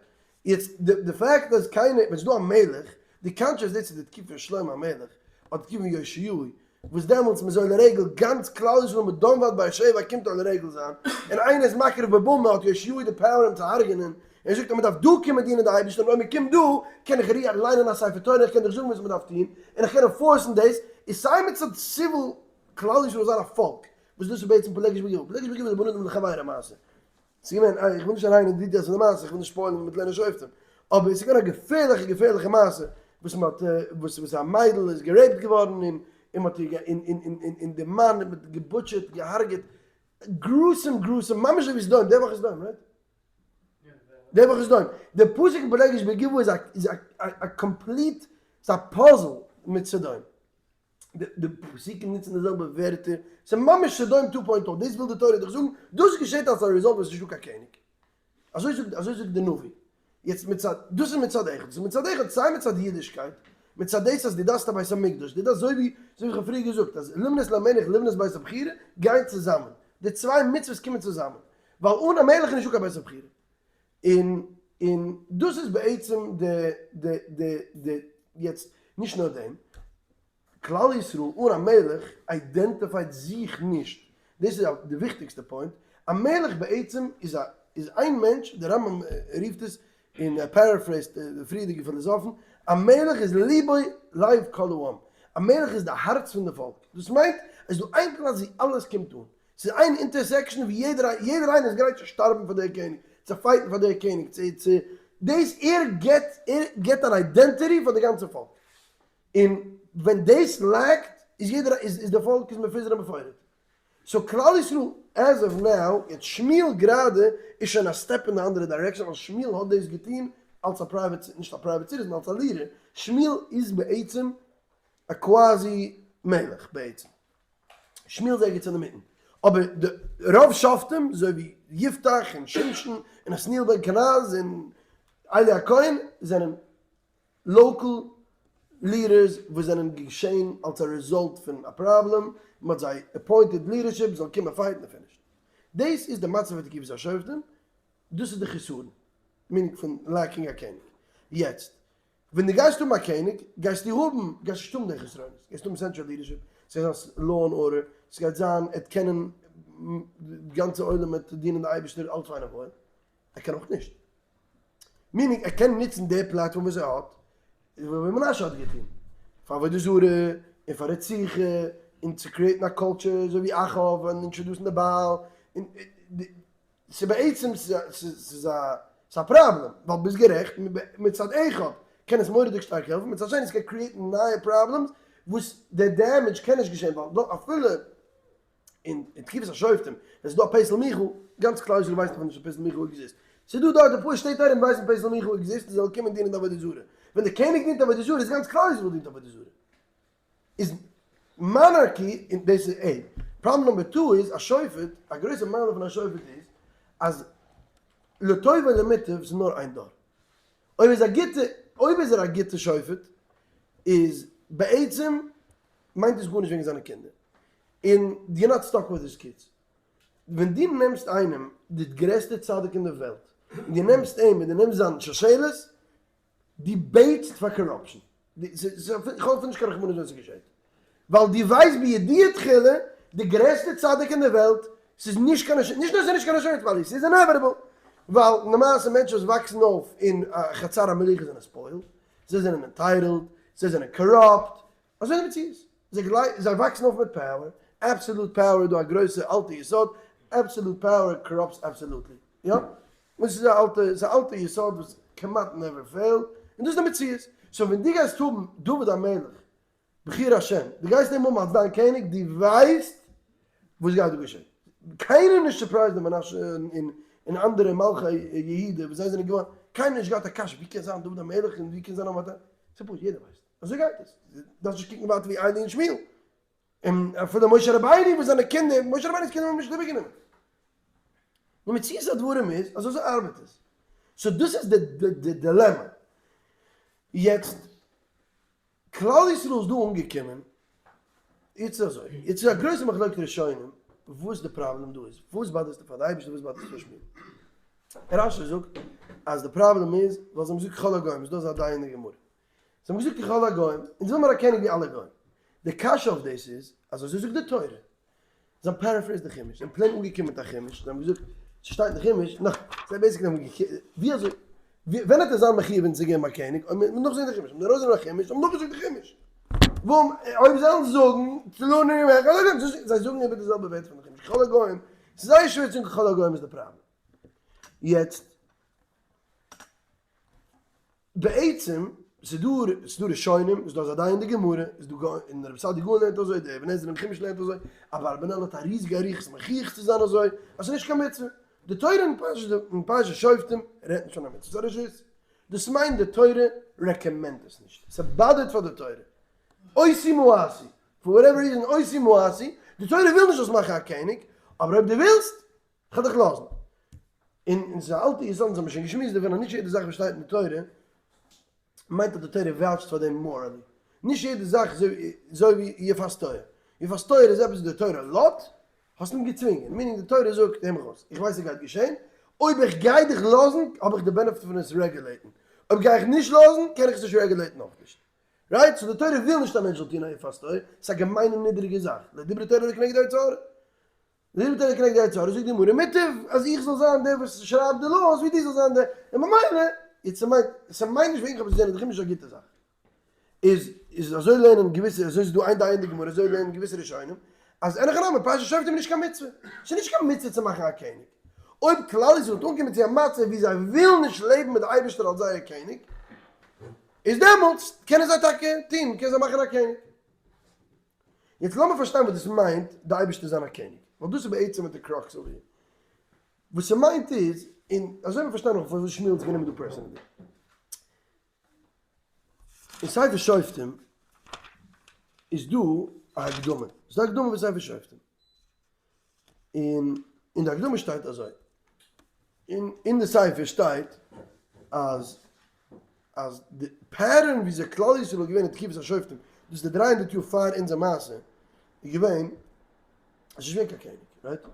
יעצט די fact אז קיינער, ווען ס'איז דא א מלך, די contrast דאס איז די תקופה פון שלמה המלך, אדער תקופה פון יאשיהו, וואס דעמאלטס מ'איז עולה רגל גאנץ כלל ישראל מדן ועד באר שבע קומט עולה רגל זיין, און איינער איז מקריב בבמה האט יאשיהו די power אים צו הרג'נען, און ער זאגט אז מ'דארף דא קומען דינען די אייבערשטער און אויב מ'קומט דא קען איך ליינען א ספר תורה איך קען דיך זאגן וואס מ'דארף טון, און איך קען enforce ן דאס, איז סיי מצד civil כלל ישראל זיין א פאלק, וואס דאס איז בעצם פילגש בגבעה, פילגש בגבעה איז די בין אדם לחבירו מעשה. ס'איז געווען, איך וויל נישט אריין אין די details פון די מעשה, איך וויל נישט spoil ן מיט לערנען שופטים, אבער עס איז געווען א געפערליכע געפערליכע מעשה, וואס מען האט, וואס וואס א מיידל איז גע rape ט געווארן און און מען האט איר און און און און און די מאן האט מען גע butcher ט, געהארגעט, gruesome gruesome, ממש אזוי ווי סדום, די וואך איז סדום, right? די וואך איז סדום. די פסוק אין פילגש בגבעה איז א איז א א complete, ס'איז א פאזל מיט סדום. די פסוקים נוצן די זעלבע ווערטער, ס'איז ממש סדום two point o, דאס וויל די תורה דיך זאגן, דאס געשעט אלס א result ווען ס'איז נישטא קיין קעניג. אזוי זאגט אזוי זאגט די נביא. יעצט מצד, דאס איז מצד אחד, דאס איז מצד אחד סיי מצד אידישקייט, מצד דאס אז דו דארפסט א בית המקדש, דו דארפסט אזוי ווי אזוי ווי איך האב פריער געזאגט אז למנות למלך לבנות בית הבחירה גייען צוזאמען, די צוויי מצוות קומען צוזאמען, ווייל אן א מלך איז נישטא קיין בית הבחירה. און און דאס איז בעצם די די די די יעצט נישט נאר דעם, כלל ישראל אן א מלך identify ט זיך נישט, דאס איז די וויכטיגסטע point, א מלך בעצם איז א איז איין מענטש, דער רמב ם רופט עס און ער paraphrase ט די פריערדיגע פילאזאפן, א מלך איז ליבו לב כל העם, א מלך איז די הארץ פון די פאלק, דאס מיינט עס איז דא איין פלאץ ווי אלעס קומט אן. ס'איז איין intersection ווי יעדער יעדער איינער איז גרייט צו שטארבן פאר דער קעניג, צו fight ן פאר דער קעניג, צו צו דאס ער גיבט ער גיבט אן identity פאר די גאנצע פאלק, און ווען דאס lack ט איז יעדער איז איז די פאלק איז מפוזר און מפורד. so כלל ישראל as of now, יעצט שמואל גראדע איז שוין א step אין די אנדערע direction ווייל שמואל האט דאס געטון אלס א private נישט א private citizen אלס א leader, שמואל איז בעצם א קוואזי מלך בעצם. שמואל איז ערגעץ אינדערמיטן. אבער די רוב שופטים אזוי ווי יפתח און שמשון און עתניאל בן קנז און עלי הכהן זענען local leaders וואס זענען געשען אלס א result פון א פראבלעם, מען האט זיי appointed leadership זאלן קומען fight ן און finished. דאס איז די מצב פון תקופת השופטים, דאס איז די חסרון, meaning פון lacking א קעניג. יעצט, ווען דו גייסט האבן א קעניג, גייסטו האבן, גייסט נישט האבן די חסרונות, גייסט האבן central leadership, ס'גייט זיין law and order, ס'גייט זיין, ער וועט קענען, די גאנצע עולם וועט דינען די אייבערשטער אלץ פיין און וואויל, ער קען אויך נישט. meaning ער קען נוצן די platform וואס ער האט, ווי מנשה האט געטון, פאר עבודה זרה און פאר רציחה און צו create ן א culture אזוי ווי אחאב און introduce ן די בעל, און ס'איז בעצם ס'איז א פראבלעם, ווייל ביסט גערעכט, מצד אחד קען עס מורא'דיג שטארק העלפן, מצד שני ס'קען create ן נייע problems וואס די damage קען נישט געשען, ווייל אפילו אין תקופת השופטים ווען ס'איז דא א פסל מיכה, גאנץ כלל ישראל ווייסט נאכנישט אז פסל מיכה exist, ס'איז דא דארט אפאר שטעט ארום ווייסן פסל מיכה exist און זיי זאלן קומען דינען די עבודה זרה, ווען די קעניג דינט עבודה זרה איז גאנץ כלל ישראל דינט עבודה זרה, איז monarchy, און דאס איז איין. problem number two איז א שופט, א גרויסע מעלה פון א שופט איז אז לטוב או למוטב ס'איז נאר איין דור, אויב איז א גוטע אויב איז ער א גוטע שופט איז בעצם מיינט עס גארנישט וועגן זיינע קינדער, און you're not stuck with his kids. ווען דו נעמסט איינעם די גרעסטע צדיק אין די וועלט, און דו נעמסט אים און דו נעמסט זיין שושלת, דו בעטסט פאר corruption. איך האב אפילו נישט קיין רחמנות ווען ס'געשעט. ווייל דו ווייסט בידיעה תחילה, די גרעסטע צדיק אין די וועלט, ס'איז נישט קיין נישט נאר ס'איז נישט קיין insurance policy, ס'איז inevitable. ווייל למעשה מענטשן וואס וואקסן אויף אין א חצר המלוכה זענען spoiled, זיי זענען entitled, זיי זענען corrupt, אזוי איז די מציאות. זיי גלייבן, זיי וואקסן אויף מיט power, absolute power איז דא א גרויסע אלטע יסוד, absolute power corrupts absolutely, יא? און ס'איז א אלטע, ס'איז א אלטע יסוד וואס כמעט never failed, און דאס איז די מציאות. so ווען דו גייסט האבן דוד המלך, בחיר השם, דו גייסט אים האבן אלס דיין קעניג, דו ווייסט וואס גייט דא געשען. קיינער נישט surprised די מנשה און אנדערע מלכי יהודה וואס זיי זענען געווארן, קיינער נישט געהאט א קשיא ווי קען זיין דוד המלך און ווי קען זיין א מתן, ס'איז פשוט יעדער ווייסט. אזוי גייט עס, דארפסט נישט קוקן ווייטער ווי עלי און שמואל, און אפילו משה רבינו וואס זיינע קינדער, משה רבינו'ס קינדער האבן נישט איבערגענומען. די מציאות הדברים איז אז אזוי ארבעט עס. so דאס איז די דילעמא. יעצט, כלל ישראל איז דא אנגעקומען, יעצט איז אזוי, יעצט איז א גרויסע מחלוקת ראשונים וואס די פראבלעם דא איז, וואס bother סטו פאר די אייבערשטער, וואס bother סטו פאר שמואל. רשי זאגט אז די פראבלעם איז ווייל זיי האבן געזאגט ככל הגוים, איז דא אזא דעה אין די גמרא. זיי האבן געזאגט ככל הגוים, אונז וויל מיר א קעניג ווי אלע גוים. די קשיא אויף דאס איז, אז אזוי זאגט די תורה. זיי האבן paraphrased די חומש, זיי האבן plain אנגעקומען מיט א חומש, זיי האבן געזאגט, ס'שטייט אין די חומש, נאך, זיי basically האבן געקע, ווי אזוי, ווען האט ער זיין מחיוב אונז צו געבן א קעניג, אויב מ'וועט נאכזאגן די חומש, אויב מ'וועט ארויסנעמען א חומש, זיי האבן נאכגעזאגט די חומש. ווארום אויב זיי וועלן זאגן, תלנו ימיך, זיי זאגן איבער די זעלבע ווערטער פון די חומש, ככל הגוים, ס'איז זייער שווער צו זאגן ככל הגוים איז די פראבלעם. יעצט. בעצם, ס'איז דא, ס'איז דא ראשונים, ס'איז דא אזא דעה אין די גמרא, איז דא גאון, און רבי סעדי' גאון לערנט אזוי, דער אבן עזרא אין חומש לערנט אזוי, אברבנאל האט א ריזיגע אריכות מוכיח צו זיין אזוי, אז ס'איז נישט קיין מצוה. די תורה אין פרשת אין פרשת שופטים רעדט נישט פון א מצוה, ס'איז א רשות. דאס מיינט די תורה recommend ט עס נישט, ס' bother ט פאר די תורה. עושי מעשי, for whatever reason עושי מעשי, די תורה וויל נישט זאלסט מאכן א קעניג, אבער אויב דו ווילסט, כ'וועל דיך לאזן. און און ס'איז א אלטע יסוד, אונז האבן שוין געשמועסט דערפון אז נישט יעדע זאך וואס שטייט אין די תורה מיינט אז די תורה vouch ט פאר דעם morally. נישט יעדע זאך אזוי ווי יפת תואר. יפת תואר איז עפעס וואס די תורה לאזט, האסט אים געצווינגען. meaning די תורה זאגט, הער מיך אויס, איך ווייס ס'גייט געשען, אויב איך גיי דיך לאזן האב איך די benefit פון עס regulate ן. אויב גיי איך נישט לאזן קען איך עס נישט regulate ן אויך נישט. right? so די תורה וויל נישט א מענטש זאל טון א יפת תואר, ס'איז א געמיינע נידעריגע זאך. לא דברה תורה אלא כנגד היצר הרע. זאגט ער כנגד די יצר הרע, זאגט די גמרא, מוטב אז איך זאל זיין דער וואס שרייבט די laws ווי דו זאלסט זיין דער, און ממילא, יעצט ס'מיינט, ס'מיינט נישט וועגן איך האב עס געזען איז דאך נישט א גוטע זאך. איז איז אזוי לערנען געוויסע, אזוי איז דא איין דעה אין די גמרא, אזוי לערנען געוויסע ראשונים, אז אין הכי נמי פרשת שופטים איז נישט קיין מצוה, ס'איז נישט קיין מצוה צו מאכן א קעניג, אויב כלל ישראל וועט אנקומען צו א מצב ווי זיי ווילן נישט לעבן מיט די אייבערשטער אלס זייער קעניג, איז דעמאלטס קענען זיי טאקע טון, קענען זיי מאכן א קעניג. יעצט לאמיר פארשטיין וואס דאס מיינט די אייבערשטער זיין א קעניג, ווייל דאס איז בעצם די crux of it. וואס ס'מיינט איז, און אזוי וועט מען פארשטיין אויך פארוואס שמואל האט זיך גענומען דא personally. אין ספר שופטים איז דא א הקדמה, ס'איז דא א הקדמה פון ספר שופטים, און אין די הקדמה שטייט אזוי, אין אין די ספר שטייט אז אז די pattern וויאזוי כלל ישראל איז געווען אין תקופת השופטים, דאס איז די 300 יאר פאר אונזער מעשה, איז געווען עס איז נישט געווען קיין קעניג, right?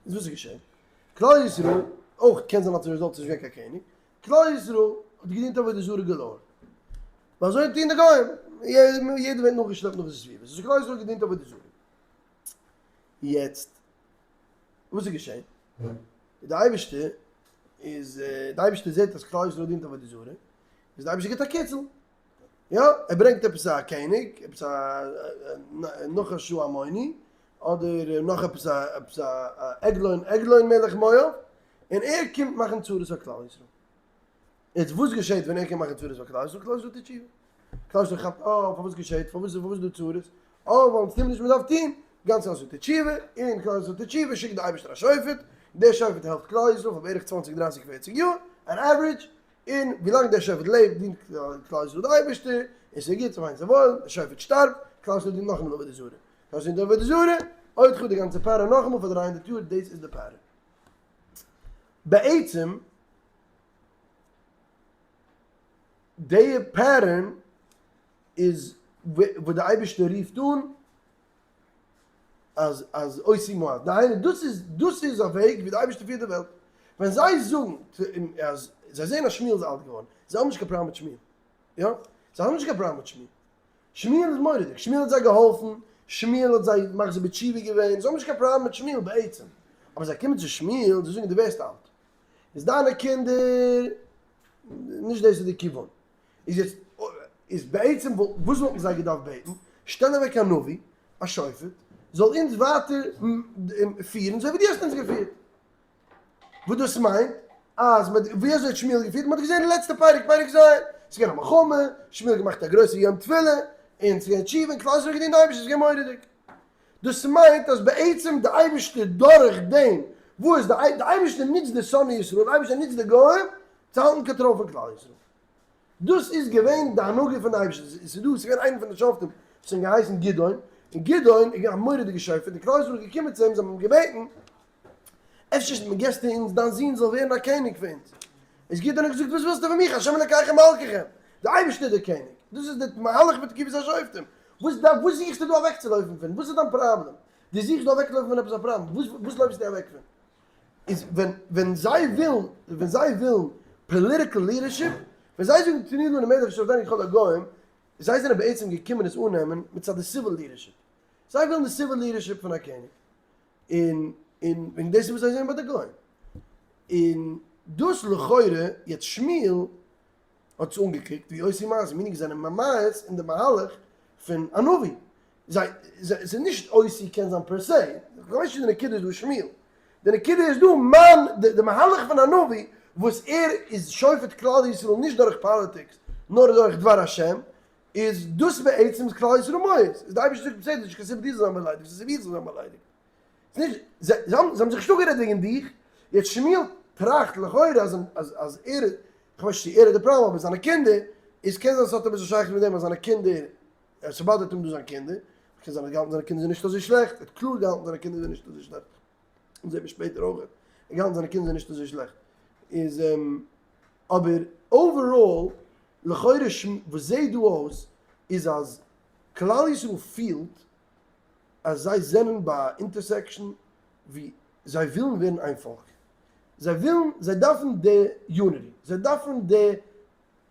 איז וואס איז געשען? כלל ישראל, אויך קען זיין אלס result ס'איז נישט געווען קיין קעניג, כלל ישראל האט געדינט עבודה זרה galore. ווייל אזוי טוען די גוים, יעדער ווערט נאכגעשלעפט נאך די סביבה, ס'איז כלל ישראל האט געדינט עבודה זרה. יעצט, וואס איז געשען? די אייבערשטער איז, די אייבערשטער זעט אז כלל ישראל דינט עבודה זרה, איז די אייבערשטער גיבט א קיצל, יא, ער ברענגט עפעס א קעניג, עפעס א נחש העמוני, אדער נאך עפעס א עפעס א עגלון, עגלון מלך מואב, און ער קומט מאכן צרות פאר כלל ישראל. יעצט וואס געשעט ווען ער קומט מאכן צרות פאר כלל ישראל? כלל ישראל טוט תשובה. כלל ישראל כאפט, אה, פארוואס געשעט? פארוואס פארוואס איז דא צרות? אה, ווייל אונז טוען נישט וואס מ'דארף טון. גאנץ כלל ישראל טוט תשובה, און כלל ישראל טוט תשובה, שיקט די אייבערשטער א שופט, דער שופט העלפט כלל ישראל פאר בערך צוואנציג דרייסיג פערציג יאר, אן average, און ווילאנג דער שופט לעבט דינט כלל ישראל די אייבערשטער, און ס'איז גוט, ס'פיין ס'וואויל, דער שופט שטארבט, כלל ישראל דינט נאכאמאל עבודה זרה, כלל ישראל דינט עבודה זרה, עוד חו די גאנצע pattern נאכאמאל פאר 300 יאר, דאס איז די pattern. בעצם די pattern איז וואס די אייבערשטער רופט אן אז אז עושי מואב, דהיינו דאס איז דאס איז א וועג ווי די אייבערשטער פירט די וועלט, ווען זיי זאגן אז זיי זעען אז שמואל איז אלט געווארן, זיי האבן נישט קיין פראבלעם מיט שמואל, יא? זיי האבן נישט קיין פראבלעם מיט שמואל, שמואל איז מורא'דיג, שמואל האט זיי געהאלפן, שמואל האט זיי מחזיר בתשובה געווען, זיי האבן נישט קיין פראבלעם מיט שמואל בעצם, אבער זיי קומען צו שמואל, זיי זאגן דו ווערסט אלט, איז דיינע קינדער, נישט דאס איז די כיוון, איז יעצט, איז בעצם וואס וואלטן זיי געדארפט בעטן? שטעל אוועק א נביא, א שופט, זאל אונז ווייטער פירן אזוי ווי דו האסט אונז געפירט. וואס דאס מיינט, אז מען, ווי אזוי האט שמואל געפירט? מען האט געזען אין לעצטע פרק, פרק ז', ס'איז געווען א מלחמה, שמואל האט געמאכט א גרויסע יום תפילה, און ס'איז געווען תשובה, און כלל ישראל האט געדינט די אייבערשטער, ס'איז געווען מורא'דיג. דאס מיינט אז בעצם די אייבערשטער דורך דעם וואס די אייבערשטער נוצט די שונאי ישראל, די אייבערשטער נוצט די גוים צו האלטן קאנטראל פון כלל ישראל. דאס איז געווען די הנהגה פון די אייבערשטער. עס איז דא, עס איז געווען איינער פון די שופטים וואס האט געהייסן גדעון, און גדעון איז געווען א מורא'דיגער שופט, און כלל ישראל איז געקומען צו אים, זיי האבן אים געבעטן, אפשר געסטו אונז דיין זון זאל ווערן א קעניג פון אונז. איז גדעון האט געזאגט, וואס ווילסטו פון מיך, השם אלקיכם מלככם, דער אייבערשטער איז דער קעניג. דאס איז די מהלך פון תקופת השופטים. וואס דארף, וואס זוכסטו דא אוועקצולויפן פון? וואס איז דיין פראבלעם? דו זוכסט דא אוועקלויפן פון עפעס א פראבלעם, וואס וואס לויפסטו אוועק פון? איז ווען ווען זיי ווילן, ווען זיי ווילן political leadership, ווען זיי זאגן תנו לנו מלך ישפטנו ככל הגוים, זיי זענען בעצם געקומען עס אננעמען מצד די civil leadership. זיי ווילן די civil leadership פון א קעניג. און און וועגן דאס איז וואס זיי זענען ביי די גוים. און דאס לכאורה, יעצט שמואל האט עס אנגעקוקט ווי עושי מעשה, meaning זיי זענען ממאס אין די מהלך פון א נביא. זיי, ס'איז נישט עושי קען זיין per se, איך ווייס נישט די נקודה איז דא שמואל, די נקודה איז דא מיין, די מהלך פון א נביא וואס ער איז שופט כלל ישראל נישט דורך politics נאר דורך דבר השם, איז דאס בעצם איז כלל ישראל מואס, איז די אייבערשטער זאגט בסדר נישט קיין סיבה דו זאלסט זיין באליידיגט, ס'איז סיבה איך זאל זיין באליידיגט. ס'נישט, זיי האבן זיך נישט אפגערעדט וועגן דיך, יעצט שמואל טראכט לכאורה אז אז ער, כ'ווייס נישט צו ער האט די פראבלעם אבער זיינע קינדער, איז קען זיין ס'האט אביסל שייכות מיט דעם אז זיינע קינדער, ס' bother ט אים דא זיין קינדער, קען זיין ער האט געהאלטן זיינע קינדער זענען נישט אזוי שלעכט, ער האט קלאר געהאלטן זיינע קינדער זענען נישט אזוי שלעכט, און זעט מען שפעטער אויך, ער האט געהאלטן זיינע קינדער זענען נישט אזוי שלעכט, איז אבער overall לכאורה וואס זעט דא אויס איז אז כלל ישראל פילט אז זיי זענען ביי א intersection ווי זיי ווילן ווערן איין פאלק, זיי ווילן, זיי דארפן די unity, זיי דארפן די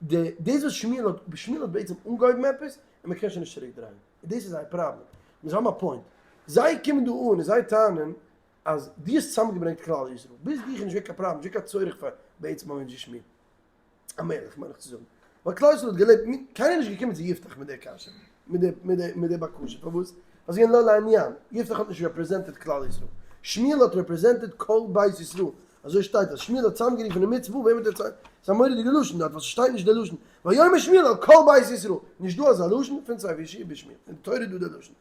די דאס וואס שמואל האט, שמואל האט בעצם אנגעהויבן עפעס און מען קען שוין נישט צוריק דרייען, און דאס איז זייער פראבלעם, און זיי האבן א point, זיי קומען דא אן און זיי טענה'ן אז דו האסט צוזאמגעברענגט כלל ישראל, ביז דיך איז נישט געווען קיין פראבלעם, נישט געווען קיין צורך פאר בעצם א מענטש ווי שמואל, א מלך מיין איך צו זאגן, ווייל כלל ישראל האט געלעבט מיט, קיינער איז נישט געקומען צו יפתח מיט די קשיא, מיט די מיט די מיט די בקשה, פארוואס? ווייל ס'איז געווען לא לעניין, יפתח האט נישט represented כלל ישראל, שמואל האט represented כל בית ישראל, אזוי שטייט אז שמואל האט צוזאמגערופן אין מצפה, וועם האט ער צוזאם, ס'איז א מורא'דיגע לשון דארט ווייל ס'שטייט נישט די לשון ויאמר שמואל אל כל בית ישראל, נישט דא אזא לשון פון ספר יהושע ביז שמואל, אין די תורה איז דא די לשון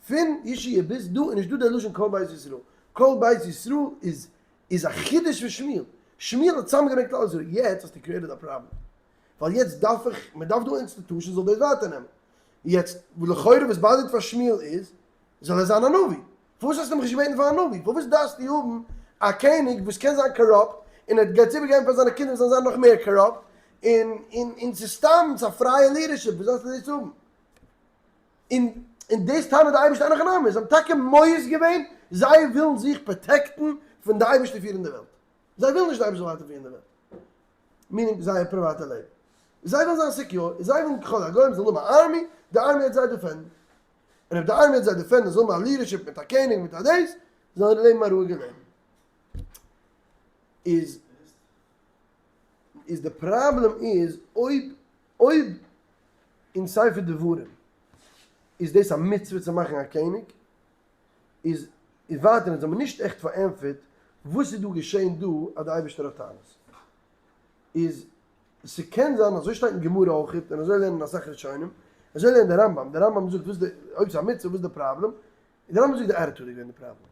פון יהושע ביז דא איז נישט דא די לשון כל בית ישראל, כל בית ישראל איז איז א חידוש פון שמואל, שמואל האט צוזאמגעברענגט כלל ישראל, יעצט האסטו created א פראבלעם, ווייל יעצט דארף איך, מען דארף דא institution זאל דאס ווייטער נעמען, יעצט לכאורה וואס באדערט פאר שמואל איז, זאל ער זיין א נביא, פארוואס האסטו מיך נישט געבעטן פאר א נביא, פארוואס דארפסטו האבן א קעניג וואס קען זיין corrupt און ער גייט עס איבערגעבן פאר זיינע קינדער וואס זאלן זיין נאך מער corrupt, און און און ס'איז סתם ס'איז א פרייע leadership, וואס דארפסטו דאס האבן? און און דאס טענה'ט די אייבערשטער אין הכי נמי, זיי האבן טאקע מואס געווען, זיי ווילן זיך protect ן פון די אייבערשטער פירן די וועלט, זיי ווילן נישט די אייבערשטער זאל ווייטער פירן די וועלט, meaning זייער פריוואטע לעבן, זיי ווילן זיין secure, זיי ווילן ככל הגוים זאלן האבן א army, די army וועט זיי defend ן, און אויב די army וועט זיי defend ן זאל האבן א leadership מיט א קעניג מיט א דאס, זאלן זיי לעבן א רואיגע לעבן. איז איז די פראבלעם איז אויב אויב אין ספר דברים איז דאס א מצוה צו מאכן א קעניג, איז איז ווייטער אונז האבן נישט עכט פארענטפערט וואס איז דא געשען דא אז די אייבערשטער האט טענות. איז ס'קען זיין אזוי שטייט אין גמרא אויכעט און אזוי לערנען אסאך ראשונים, אזוי לערנט דער רמב ם, דער רמב ם זאגט וואס די אויב ס'איז א מצוה וואס איז די פראבלעם, און דער רמב ם זאגט די attitude איז געווען די פראבלעם.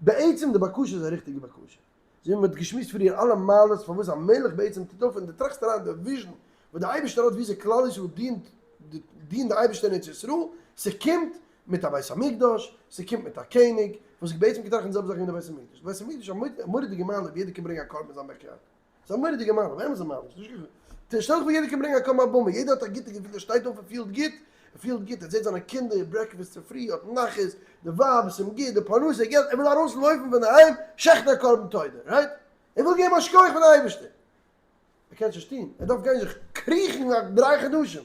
בעצם די בקשה איז א ריכטיגע בקשה. אזוי ווי מ'האט געשמועסט פריער אלע מעלות פארוואס א מלך בעצם טוט אויף און דו טראכסט אריין די vision וואס די אייבערשטער האט וויאזוי כלל ישראל דינט דינט די אייבערשטער אין ארץ ישראל, ס'קומט מיט א בית המקדש, ס'קומט מיט א קעניג, וואס איז בעצם געטראכט די זעלבע זאך ווי אין די בית המקדש, די בית המקדש איז א מורא'דיגע מעלה ווי יעדער קען ברענגען א קרבן אין זיין backyard, ס'איז א מורא'דיגע מעלה, באמת א מעלה, ס'איז נישט קיין, שטעל דיך פאר יעדער קען ברענגען א קרבן א במה, יעדער האט א גוטע געפיל, ער שטייט אויף ער פילט גוט, ער פילט גוט, ער זעט זיינע קינדער, breakfast צופרי, האט נחת, די ווייב איז אים גוט, די פרנסה, געלט, ער וויל ארויס לויפן פון דערהיים, שעכטן א קרבן תודה, right? ער וויל געבן א שכוח פאר די אייבערשטער. ער קען עס נישט טון, ער דארף גיין זיך קריכן א 3 חדשים,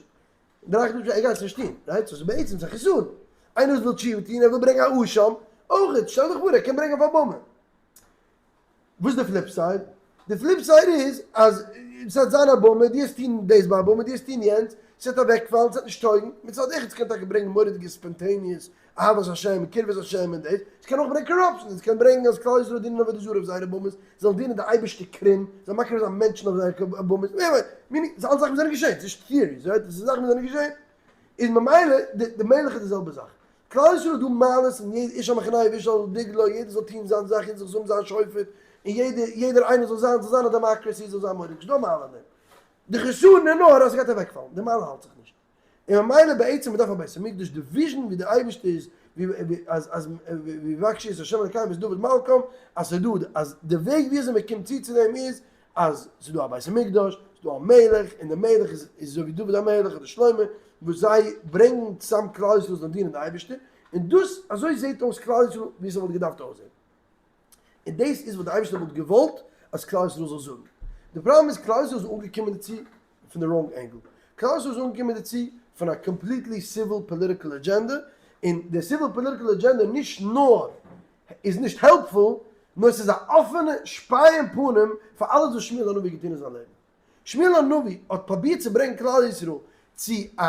3 חדשים ער גייט עס נישט טון, right? סאו ס'איז בעצם ס'איז א חסרון, איינער וואס וויל תשובה טון, ער וויל ברענגען א אשם, אויכעט, שטעל דיך פאר ער קען ברענגען אויף א במה. וואס איז די flip side? די flip side איז אז ס'וועט זיין א במה, דו וועסט טון דאס ביי א במה, דו וועסט טון יענץ, ס'וועט אוועקפאלן, ס'וועט נישט טויגן, מצד אחד ס'קען טאקע ברענגען מורא'דיגע spontaneous אהבת השם און קרבת השם און דאס, ס'קען אויך ברענגען corruption, ס'קען ברענגען אז כלל ישראל דינען עבודה זרה אויף זייערע במות, זאלן דינען די אייבערשטע קרום, זאלן מקריב זיין מענטשן אויף זייערע במות, ווער ווייסט, meaning, ס'איז אלעס זאכן וואס זענען געשען, ס'איז נישט theories, right? ס'איז זאכן וואס זענען געשען, איז ממילא די מלך איז די זעלבע זאך, כלל ישראל איז דא מעלות און יעדער איש על מחנהו ואיש על דגלו, יעדער זאל טון זיין זאך, יעדער זאל זיך זאגן זיין שופט, און יעדער יעדער איינער זאל זיין, זאל זיין א democracy, זאל זיין מורא'דיג, ס'איז דא מעלה אין דעם. די חסרון איז נאר אז ס'גייט אוועקפאלן, די מעלה האלט זיך נישט. און ממילא בעצם מ'דארף א בית המקדש, די vision ווי די אייבערשטער איז, ווי אז אז ויבקשו את ה' אלקיהם ואת דוד מלכם, אז ס'איז דא, אז די וועג ווי אזוי מ'קומט צו צו דעם איז, אז ס'איז דא א בית המקדש, ס'איז דא א מלך, און דער מלך איז איז אזוי ווי דוד המלך אדער שלמה, וואס זיי ברענגן צוזאם כלל ישראל זאלן דינען די אייבערשטער, און דאס, אזוי זעט אויס כלל ישראל ווי ס'וואלט געדארפט אויסזען. און דאס איז וואס די אייבערשטער וואלט געוואלט אז כלל ישראל זאל זאגן. די פראבלעם איז כלל ישראל איז אנגעקומען דערצו פון די wrong angle. כלל ישראל איז אנגעקומען דערצו פון א completely civil political agenda, און די civil political agenda נישט נאר איז נישט helpful, נאר ס'איז א אפענע שפיי אין פנים פאר אלעס וואס שמואל הנביא האט געטון אין זיין לעבן. שמואל הנביא האט פרובירט צו ברענגען כלל ישראל צו א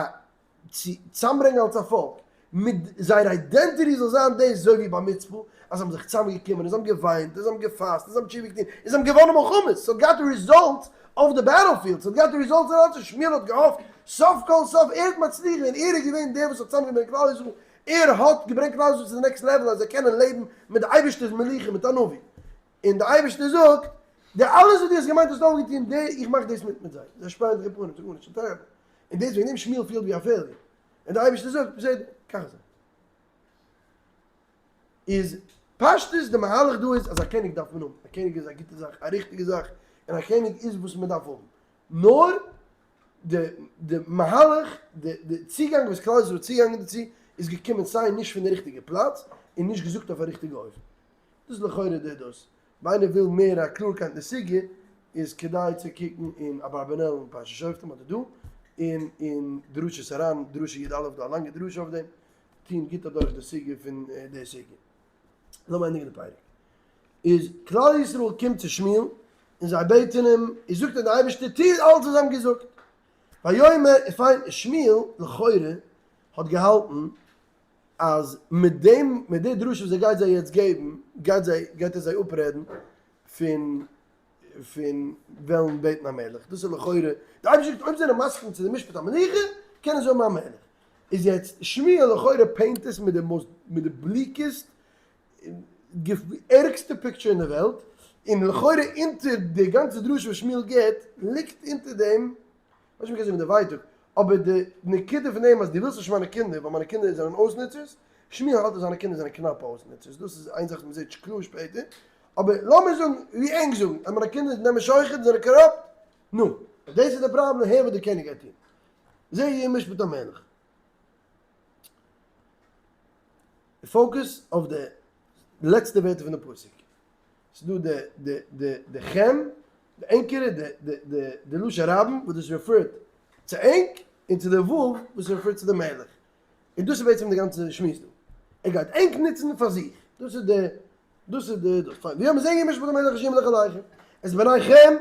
צו צוזאמברענגען אלס א פאלק, מיט זייער identity זאל זיין דאס אזוי ווי ביי מצפה, אז זיי האבן זיך צוזאמגעקומען און זיי האבן געוויינט און זיי האבן געפאסט און זיי האבן תשובה געטון און זיי האבן געוואנען מלחמות, ס'האט געהאט results אויף די battlefield, ס'האט געהאט results אין אלעס און שמואל האט געהאפט סוף כל סוף ער האט מצליח געווען, ער איז געווען דער וואס האט צוזאמגעברענגט כלל ישראל, ער האט געברענגט כלל ישראל צו די next level אז זיי קענען לעבן מיט די אייבערשטער'ס מלוכה מיט א נביא, און די אייבערשטער זאגט, די אלעס וואס דו האסט געמיינט האסטו אויפגעטון, די איך מאך דאס מיט מיט זיי, זיי שפייען דיך אין פנים, ס'איז גארנישט, ס'איז terrible, און דאס וועגן דעם שמואל פילט ווי א failure, און די אייבערשטער זאגט, בסדר, ככה זה. איז פשטות די מהלך דא איז אז א קעניג דארף מען האבן, א קעניג איז א גוטע זאך, א ריכטיגע זאך, און א קעניג איז וואס מען דארף האבן, נאר די די מהלך, די די צוגאנג וואס כלל ישראל איז צוגעגאנגען דערצו, איז געקומען סיי נישט פון די ריכטיגע פלאץ, און נישט געזאגט אויף א ריכטיגע אופן. דאס איז לכאורה די דאס. אויב איינער וויל מער א קלארקייט אין די סוגיא, איז כדאי צו קוקן אין אברבנאל אין פרשת שופטים אדער דא, און אין דרשות הר"ן, דרשה י"א דא א לאנגע דרשה אויף דעם, טוהן גוט אדורך די סוגיא פון די סוגיא. לאמיר ענדיגן די פרק. איז כלל ישראל קומט צו שמואל און זיי בעטן אים, איז זאגט אים די אייבערשטער טוה אלץ וואס זיי האבן געזאגט. ויאמר, פיין, שמואל לכאורה האט געהאלטן. אז מיט דעם, מיט די דרשה וואס ער גייט זיי יעצט געבן, גייט זיי, גייט ער זיי אפרעדן פון פון וועלן בעטן א מלך, דאס איז לכאורה, די אייבערשטער זאגט אויב זיי זענען מסכים צו די משפט המלוכה, קענען זיי האבן א מלך. איז יעצט שמואל לכאורה paint עס מיט די most, מיט די bleakest, ערגסטע picture אין די וועלט, און לכאורה אונטער די גאנצע דרשה וואס שמואל גיבט, ליגט אונטער דעם, כ'ווייס נישט מ'קען זאגן די ווייטאג, אבער די נקודה פון דעם אז דו ווילסט נישט מיינע קינדער ווייל מיינע קינדער זענען אויסנוצערס, שמואל האלט אז זיינע קינדער זענען קנאפע אויסנוצערס, דאס איז איין זאך וואס מ'זעט קלאר שפעטער, אבער לאמיר זאגן ווי ענק זאגן אז מיינע קינדער נעמען שוחד זענען corrupt, נו, דאס איז די פראבלעם, הער וואס דער קעניג גייט טון, זה יהיה משפט המלך. focus אויף די לעצטע ווערטער פון די פסוק. ס'איז דא די די די די כם, די ענקערע, די די די די לשון רבים וואס דאס refer ט צו ענק, און צו די ו' וואס refer ט צו די מלך. און דאס איז בעצם די גאנצע שמועס דא. ער גייט ענק נוצן פאר זיך. דאס איז די דאס איז די דאס. פיין. ויאמר זה יהיה משפט המלך אשר ימלך עליכם. את בניכם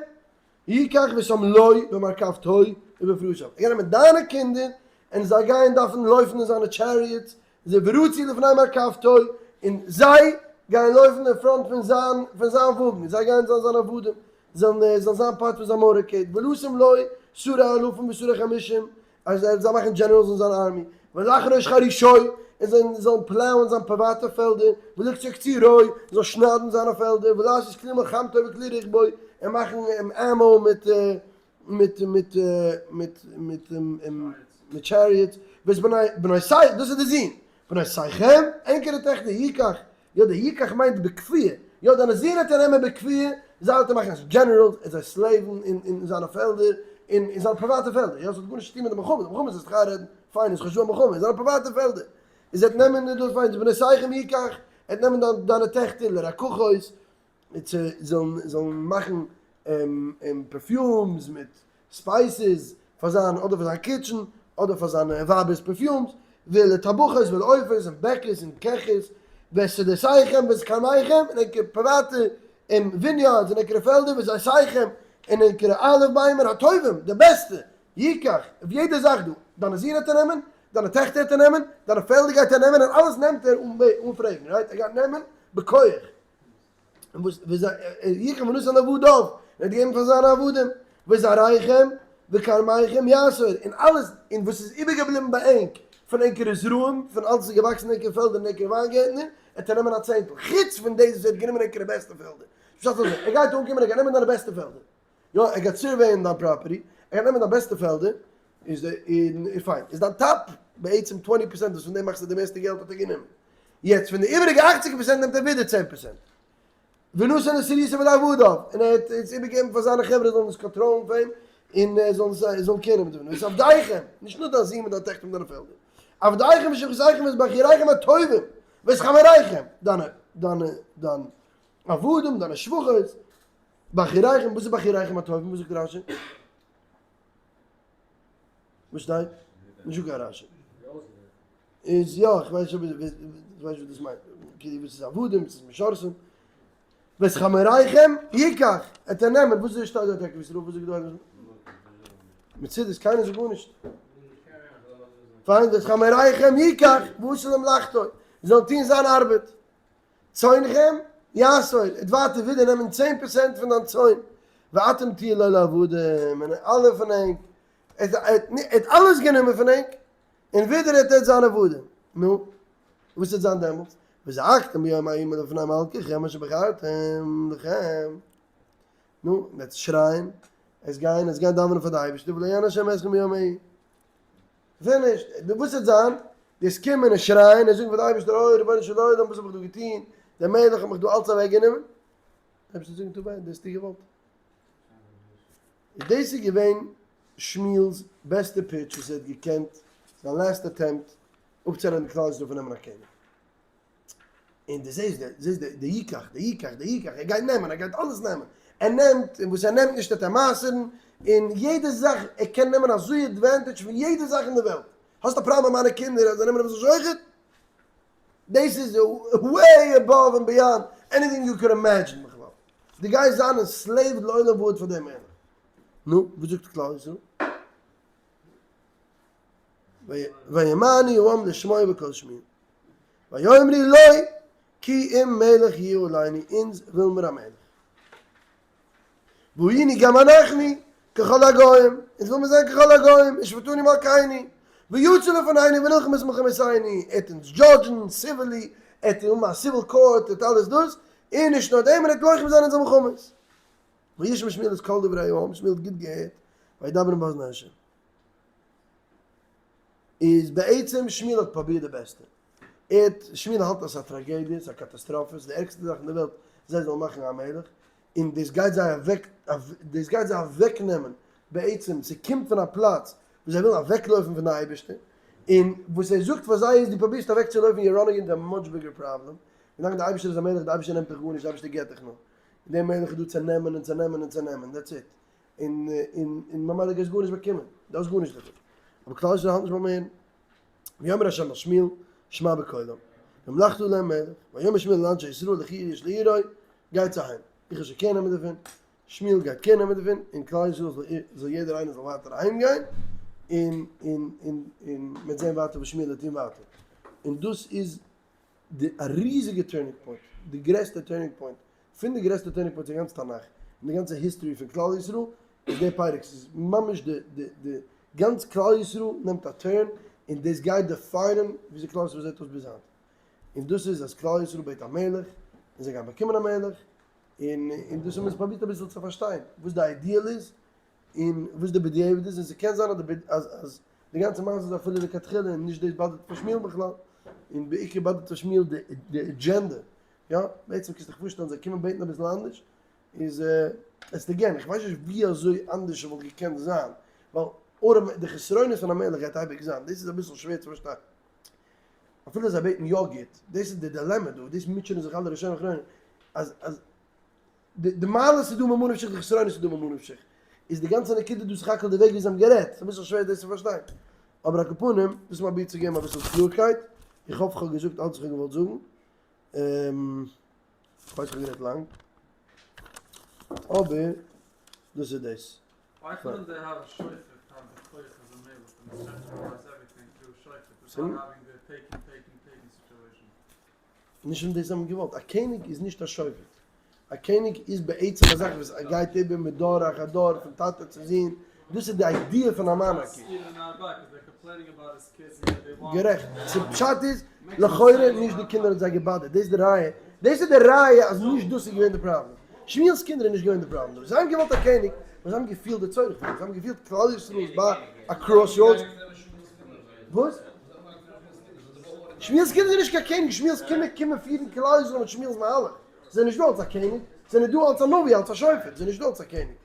יקח ושם לו במרכבתו ובפרשיו. ער גייט נעמען דיינע קינדער און זיי גייען דארפן לויפן אין זיינע chariots, זיי ורצו לפני מרכבתו, און זיי גייען לויפן אין front פון זיין פון זיין וואגן, און זיי גייען זיין זיינע עבדים, זאלן זאלן זיין part פון זיין motorcade, ולשים לו שרי אלפים ושרי חמישים, אז ער זאל מאכן generals אין זיין army, ולחרוש חרישו, און זיי זאלן פלאוען זיין פריוואטע פעלדער, ולקצור קצירו, און זאל שניידן זיינע פעלדער, ולעשות כלי מלחמתו וכלי רכבו, און מאכן ammo מיט מיט מיט מיט מיט מיט chariots, ואת בני בנותיכם, דאס איז די זון, בנותיכם, ענקערע טעכטער, יקח, יא די יקח מיינט בכפייה, יא דיינע זין וועט ער נעמען בכפייה, זיי וועט ער מאכן אלס generals, ער זאל slave ן אין אין זיינע פעלדער, אין אין זיינע פריוואטע פעלדער, יא עס האט גארנישט צו טון מיט די מלחמה, די מלחמה איז עס רעדן, פיין איז חשוב א מלחמה, אין זיינע פריוואטע פעלדער, איז ער וועט נעמען דאס פיין, בנותיכם יקח, ער וועט נעמען דיינע טעכטער לרקחות, צו זאלן זאלן מאכן perfumes מיט spices פאר זיין אדער פאר זיין kitchen אדער פאר זיינע ווייבער'ס perfumes, ולטבחות ולאופות און בעקערס און קעכערס, ואת שדותיכם ואת כרמיכם און ענקער פריוואטע vineyards און ענקערע פעלדער וזיתיכם און ענקערע אליוו ביימער הטובים די בעסטע יקח, אויף יעדע זאך דא, דיינע זין וועט ער נעמען, דיינע טעכטער וועט ער נעמען, דיינע פעלדער גייט ער נעמען און אלעס נעמט ער אן פרעגן, right? ער גייט נעמען בכח. און וואס יקח ונתן לעבדיו, און ער האט געגעבן פאר זיינע עבדים, וזרעיכם וכרמיכם יעשור, און אלעס, און וואס איז איבערגעבליבן ביי ענק פון ענקערע זרעים, פון אלעס וואס איז געוואקסן אין ענקערע פעלדער און ענקערע וויינגערטנער, וועט ער נעמען א צענטל, חוץ פון דאס וואס ער האט גענומען ענקערע בעסטע פעלדער. פשט אזוי, ער גייט אנקומען, ער גייט נעמען דיינע בעסטע פעלדער, יא, ער גייט survey ען דיין property, ער גייט נעמען דיין בעסטע פעלדער, איז די, און פיין, איז דיין top בעצם 20 פראצענט וואס פון דעם מאכסטו די מערסטע געלט האט ער גענומען. יעצט פון די איבעריגע 80 פראצענט נעמט ער ווידער 10 פראצענט. ונתן לשריתו ולעבדיו, און ער האט עס איבערגעגעבן פאר זיינע חברה זאלן עס קאנטראלן פאר אים, און זאלן עס זאלן care נעמען דערפון. ואת עבדיכם, נישט נאר דיין זון מיט דיין טעכטער מיט דיינע פעלדער, עבדיכם ושפחותיכם ואת בחוריכם הטובים, ואת חמוריכם, דיינע, דיינע, דיין עבדים, דיינע שפחות, בחוריכם, וואס איז בחוריכם הטובים? וואס זאגט רשי? וואס שטייט? נישט דא קיין רשי. איז יא, איך ווייס נישט אויב איך ווייס וואס דאס מיינט. כאילו וואס איז עבדים, וואס איז משרתים. ואת חמוריכם יקח, עט ער נעמען, וואס איז שטייט דארט טאקע וואס רוב וואס זאגט דארט? מצודות, קיינער זאגט גארנישט. פיין, ואת חמוריכם יקח, ועשו למלאכתו, זאלן טון זיין ארבעט. צאנכם יעשור, עט ווייטער ווידער נעמען 10% פון דיין צאן, ואתם תהיו לו לעבדים, און אלע פון ענק, ער האט אלעס גענומען פון ענק, און ווידער עט ער זיין עבדים, נו, וואס וועט זיין דעמאלטס? וזעקתם ביום ההוא מלפני מלככם אשר בחרתם לכם, נו, מ'וועט שרייען, עס גיין, עס גיין דאווענען פאר די אייבערשטער, ולא יען השם אתכם ביום ההוא. פינישט, די וואס וועט זיין? דאס קומען און שרייען און זאגן פאר די אייבערשטער אוי רבונו של עולם וואס האב איך דא געטון, דער מלך האט מיך דא אלץ אוועק גענומען, דער אייבערשטער זאגן too bad, דאס האסטו געוואלט. און דאס איז געווען שמואל'ס בעסטע pitch וואס ער האט געקענט, זיין last attempt אפצורעדן כלל ישראל פון נעמען א קעניג. און דו זעסט די, זעסט די, די יקח, די יקח, די יקח, ער גייט נעמען, ער גייט אלעס נעמען, ער נעמט, און וואס ער נעמט נישט וועט ער מעשר'ן, און יעדע זאך, ער קען נעמען אזוי advantage פון יעדע זאך אין די וועלט. האסט א פראבלעם מיינע קינדער אז זיי נעמען אביסל שוחד? דאס איז way above and beyond anything you could imagine בכלל. דו גייסט זיין enslaved לעולם ועד פאר דעם מלך. נו, וואס זאגט כלל ישראל? וימאנו העם לשמוע בקול שמואל. ויאמרו לא כי אם מלך יהיה עלינו, אונז וויל מיר א מלך. והיינו גם אנחנו ככל הגוים, אונז וויל מיר זיין ככל הגוים, ושפטנו מלכנו, ויצא לפנינו ונלחם את מלחמותינו, ער וועט אונז judge ן civilly, ער וועט האבן א civil court, ער וועט אלעס דאס, און נישט נאר דעם, ער וועט לוחם זיין אונזער מלחמות. וישמע שמואל את כל דברי העם, שמואל האט גוט געהערט, וידברם באזני השם. איז בעצם שמואל האט פרובירט די בעסטע. ער האט, שמואל האלט אז ס'איז א טראגעדיע, ס'איז א קאטאסטראפע, ס'איז די ערגסטע זאך אין די וועלט זיי זאלן מאכן א מלך, און דאס גייט זיי אוועק, דאס גייט זיי אוועקנעמען בעצם, ס'קומט פון א פלאץ וואס זיי ווילן אוועקלויפן פון די אייבערשטער, און וואס ער זאגט פאר זיי איז דו פרובירסט אוועקצולויפן you're running into a much bigger problem, ווילאנג די אייבערשטער איז א מלך, די אייבערשטער נעמט דיך גארנישט, די אייבערשטער געבט דיך נאר, און דער מלך איז דא צו נעמען און צו נעמען און צו נעמען, that's it, און און און ממילא גייסט גארנישט באקומען, דו האסט גארנישט דערפון, אבער כלל ישראל האלט נישט ביים הערן. ויאמר ה' אל שמואל שמע בקולם, והמלכת עליהם מלך, ויאמר שמואל אל אנשי ישראל לכו איש לעירו, גייטס אהיים, איך וועל שוין קעיר נעמען דערפון, שמואל גייט קעיר נעמען דערפון, און כלל ישראל זאל זאל יעדער איינער זאל ווייטער אהיים גיין, און און און און מ'וועט זען ווייטער וואס שמואל וועט טון ווייטער, און דאס איז די א ריזיגע turning point, די גרעסטע turning point, פון די גרעסטע turning points אין גאנץ תנך, אין די גאנצע history פון כלל ישראל, איז די פרק, ס'איז ממש די די די גאנץ כלל ישראל נעמט א turn, און דאס גייט define ען וויאזוי כלל ישראל זעט אויס ביז היינט, און דאס איז אז כלל ישראל בעט א מלך, און זיי גייען באקומען א מלך, און און דאס האבן אונז פרובירט אביסל צו פארשטיין וואס די ideal איז, און וואס די בדיעבד איז, און ס'קען זיין אז די אז אז די גאנצע מעשה איז אפילו לכתחילה און נישט דאס bother ט פאר שמואל בכלל, און בעיקר bother ט פאר שמואל די די אדזשענדע, יא, בעצם קענסט דיך פארשטעלן זיי קומען בעטן אביסל אנדערש, איז עס again, איך ווייס נישט ווי אזוי אנדערש ס'וואלט געקענט זיין, ווייל ארעם די חסרונות פון א מלך גייט אייביג זיין, דאס איז אביסל שווער צו פארשטיין. אפילו זיי בעטן יא גוט, דאס איז די דילעמע דא, דאס מוטשענען זיך אלע ראשונים ואחרונים, אז אז די די מעלות איז דא ממה נפשך די חסרונות איז דא ממה נפשך, איז די גאנצע נקודה דא סך הכל די וועג ווי זיי האבן גערעדט, ס'איז אביסל שווער דאס צו פארשטיין, אבער על כל פנים, דאס פרוביר צו געבן אביסל קלארקייט, איך האף כ'האב געזאגט אלץ וואס כ'האב געוואלט זאגן, כ'ווייס כ'האב גערעדט לאנג, אבער דאס איז דאס. Why couldn't they have a שופט have the כח as a מלך and centralize everything through שופט without having the taking taking taking situation? נישט פון דאס האט מען געוואלט, א קעניג איז נישט א שופט, א קעניג איז בעצם א זאך וואס גייט איבער מדור אחר דור פון טאטע צו זון, דאס איז די idea פון א monarchy. גערעכט, ס'פשט איז לכאורה נישט די קינדער האט זיי גע bother ט, דאס איז די ראיה, דאס איז די ראיה אז נישט דאס איז געווען די פראבלעם, שמואל'ס קינדער איז נישט געווען די פראבלעם דא, זיי האבן געוואלט א קעניג ווייל זיי האבן געפילט די צורך פון דעם, זיי האבן געפילט כלל ישראל איז ביי א crossroads, וואס? שמואל'ס קינדער זענען נישט קיין קעניג, שמואל'ס קינדער קומען פירן כלל ישראל מיט שמואל'ס מהלך, זיי זענען נישט דא אלס א קעניג, זיי זענען דא אלס א נביא, אלס א שופט, זיי זענען נישט דא אלס א קעניג.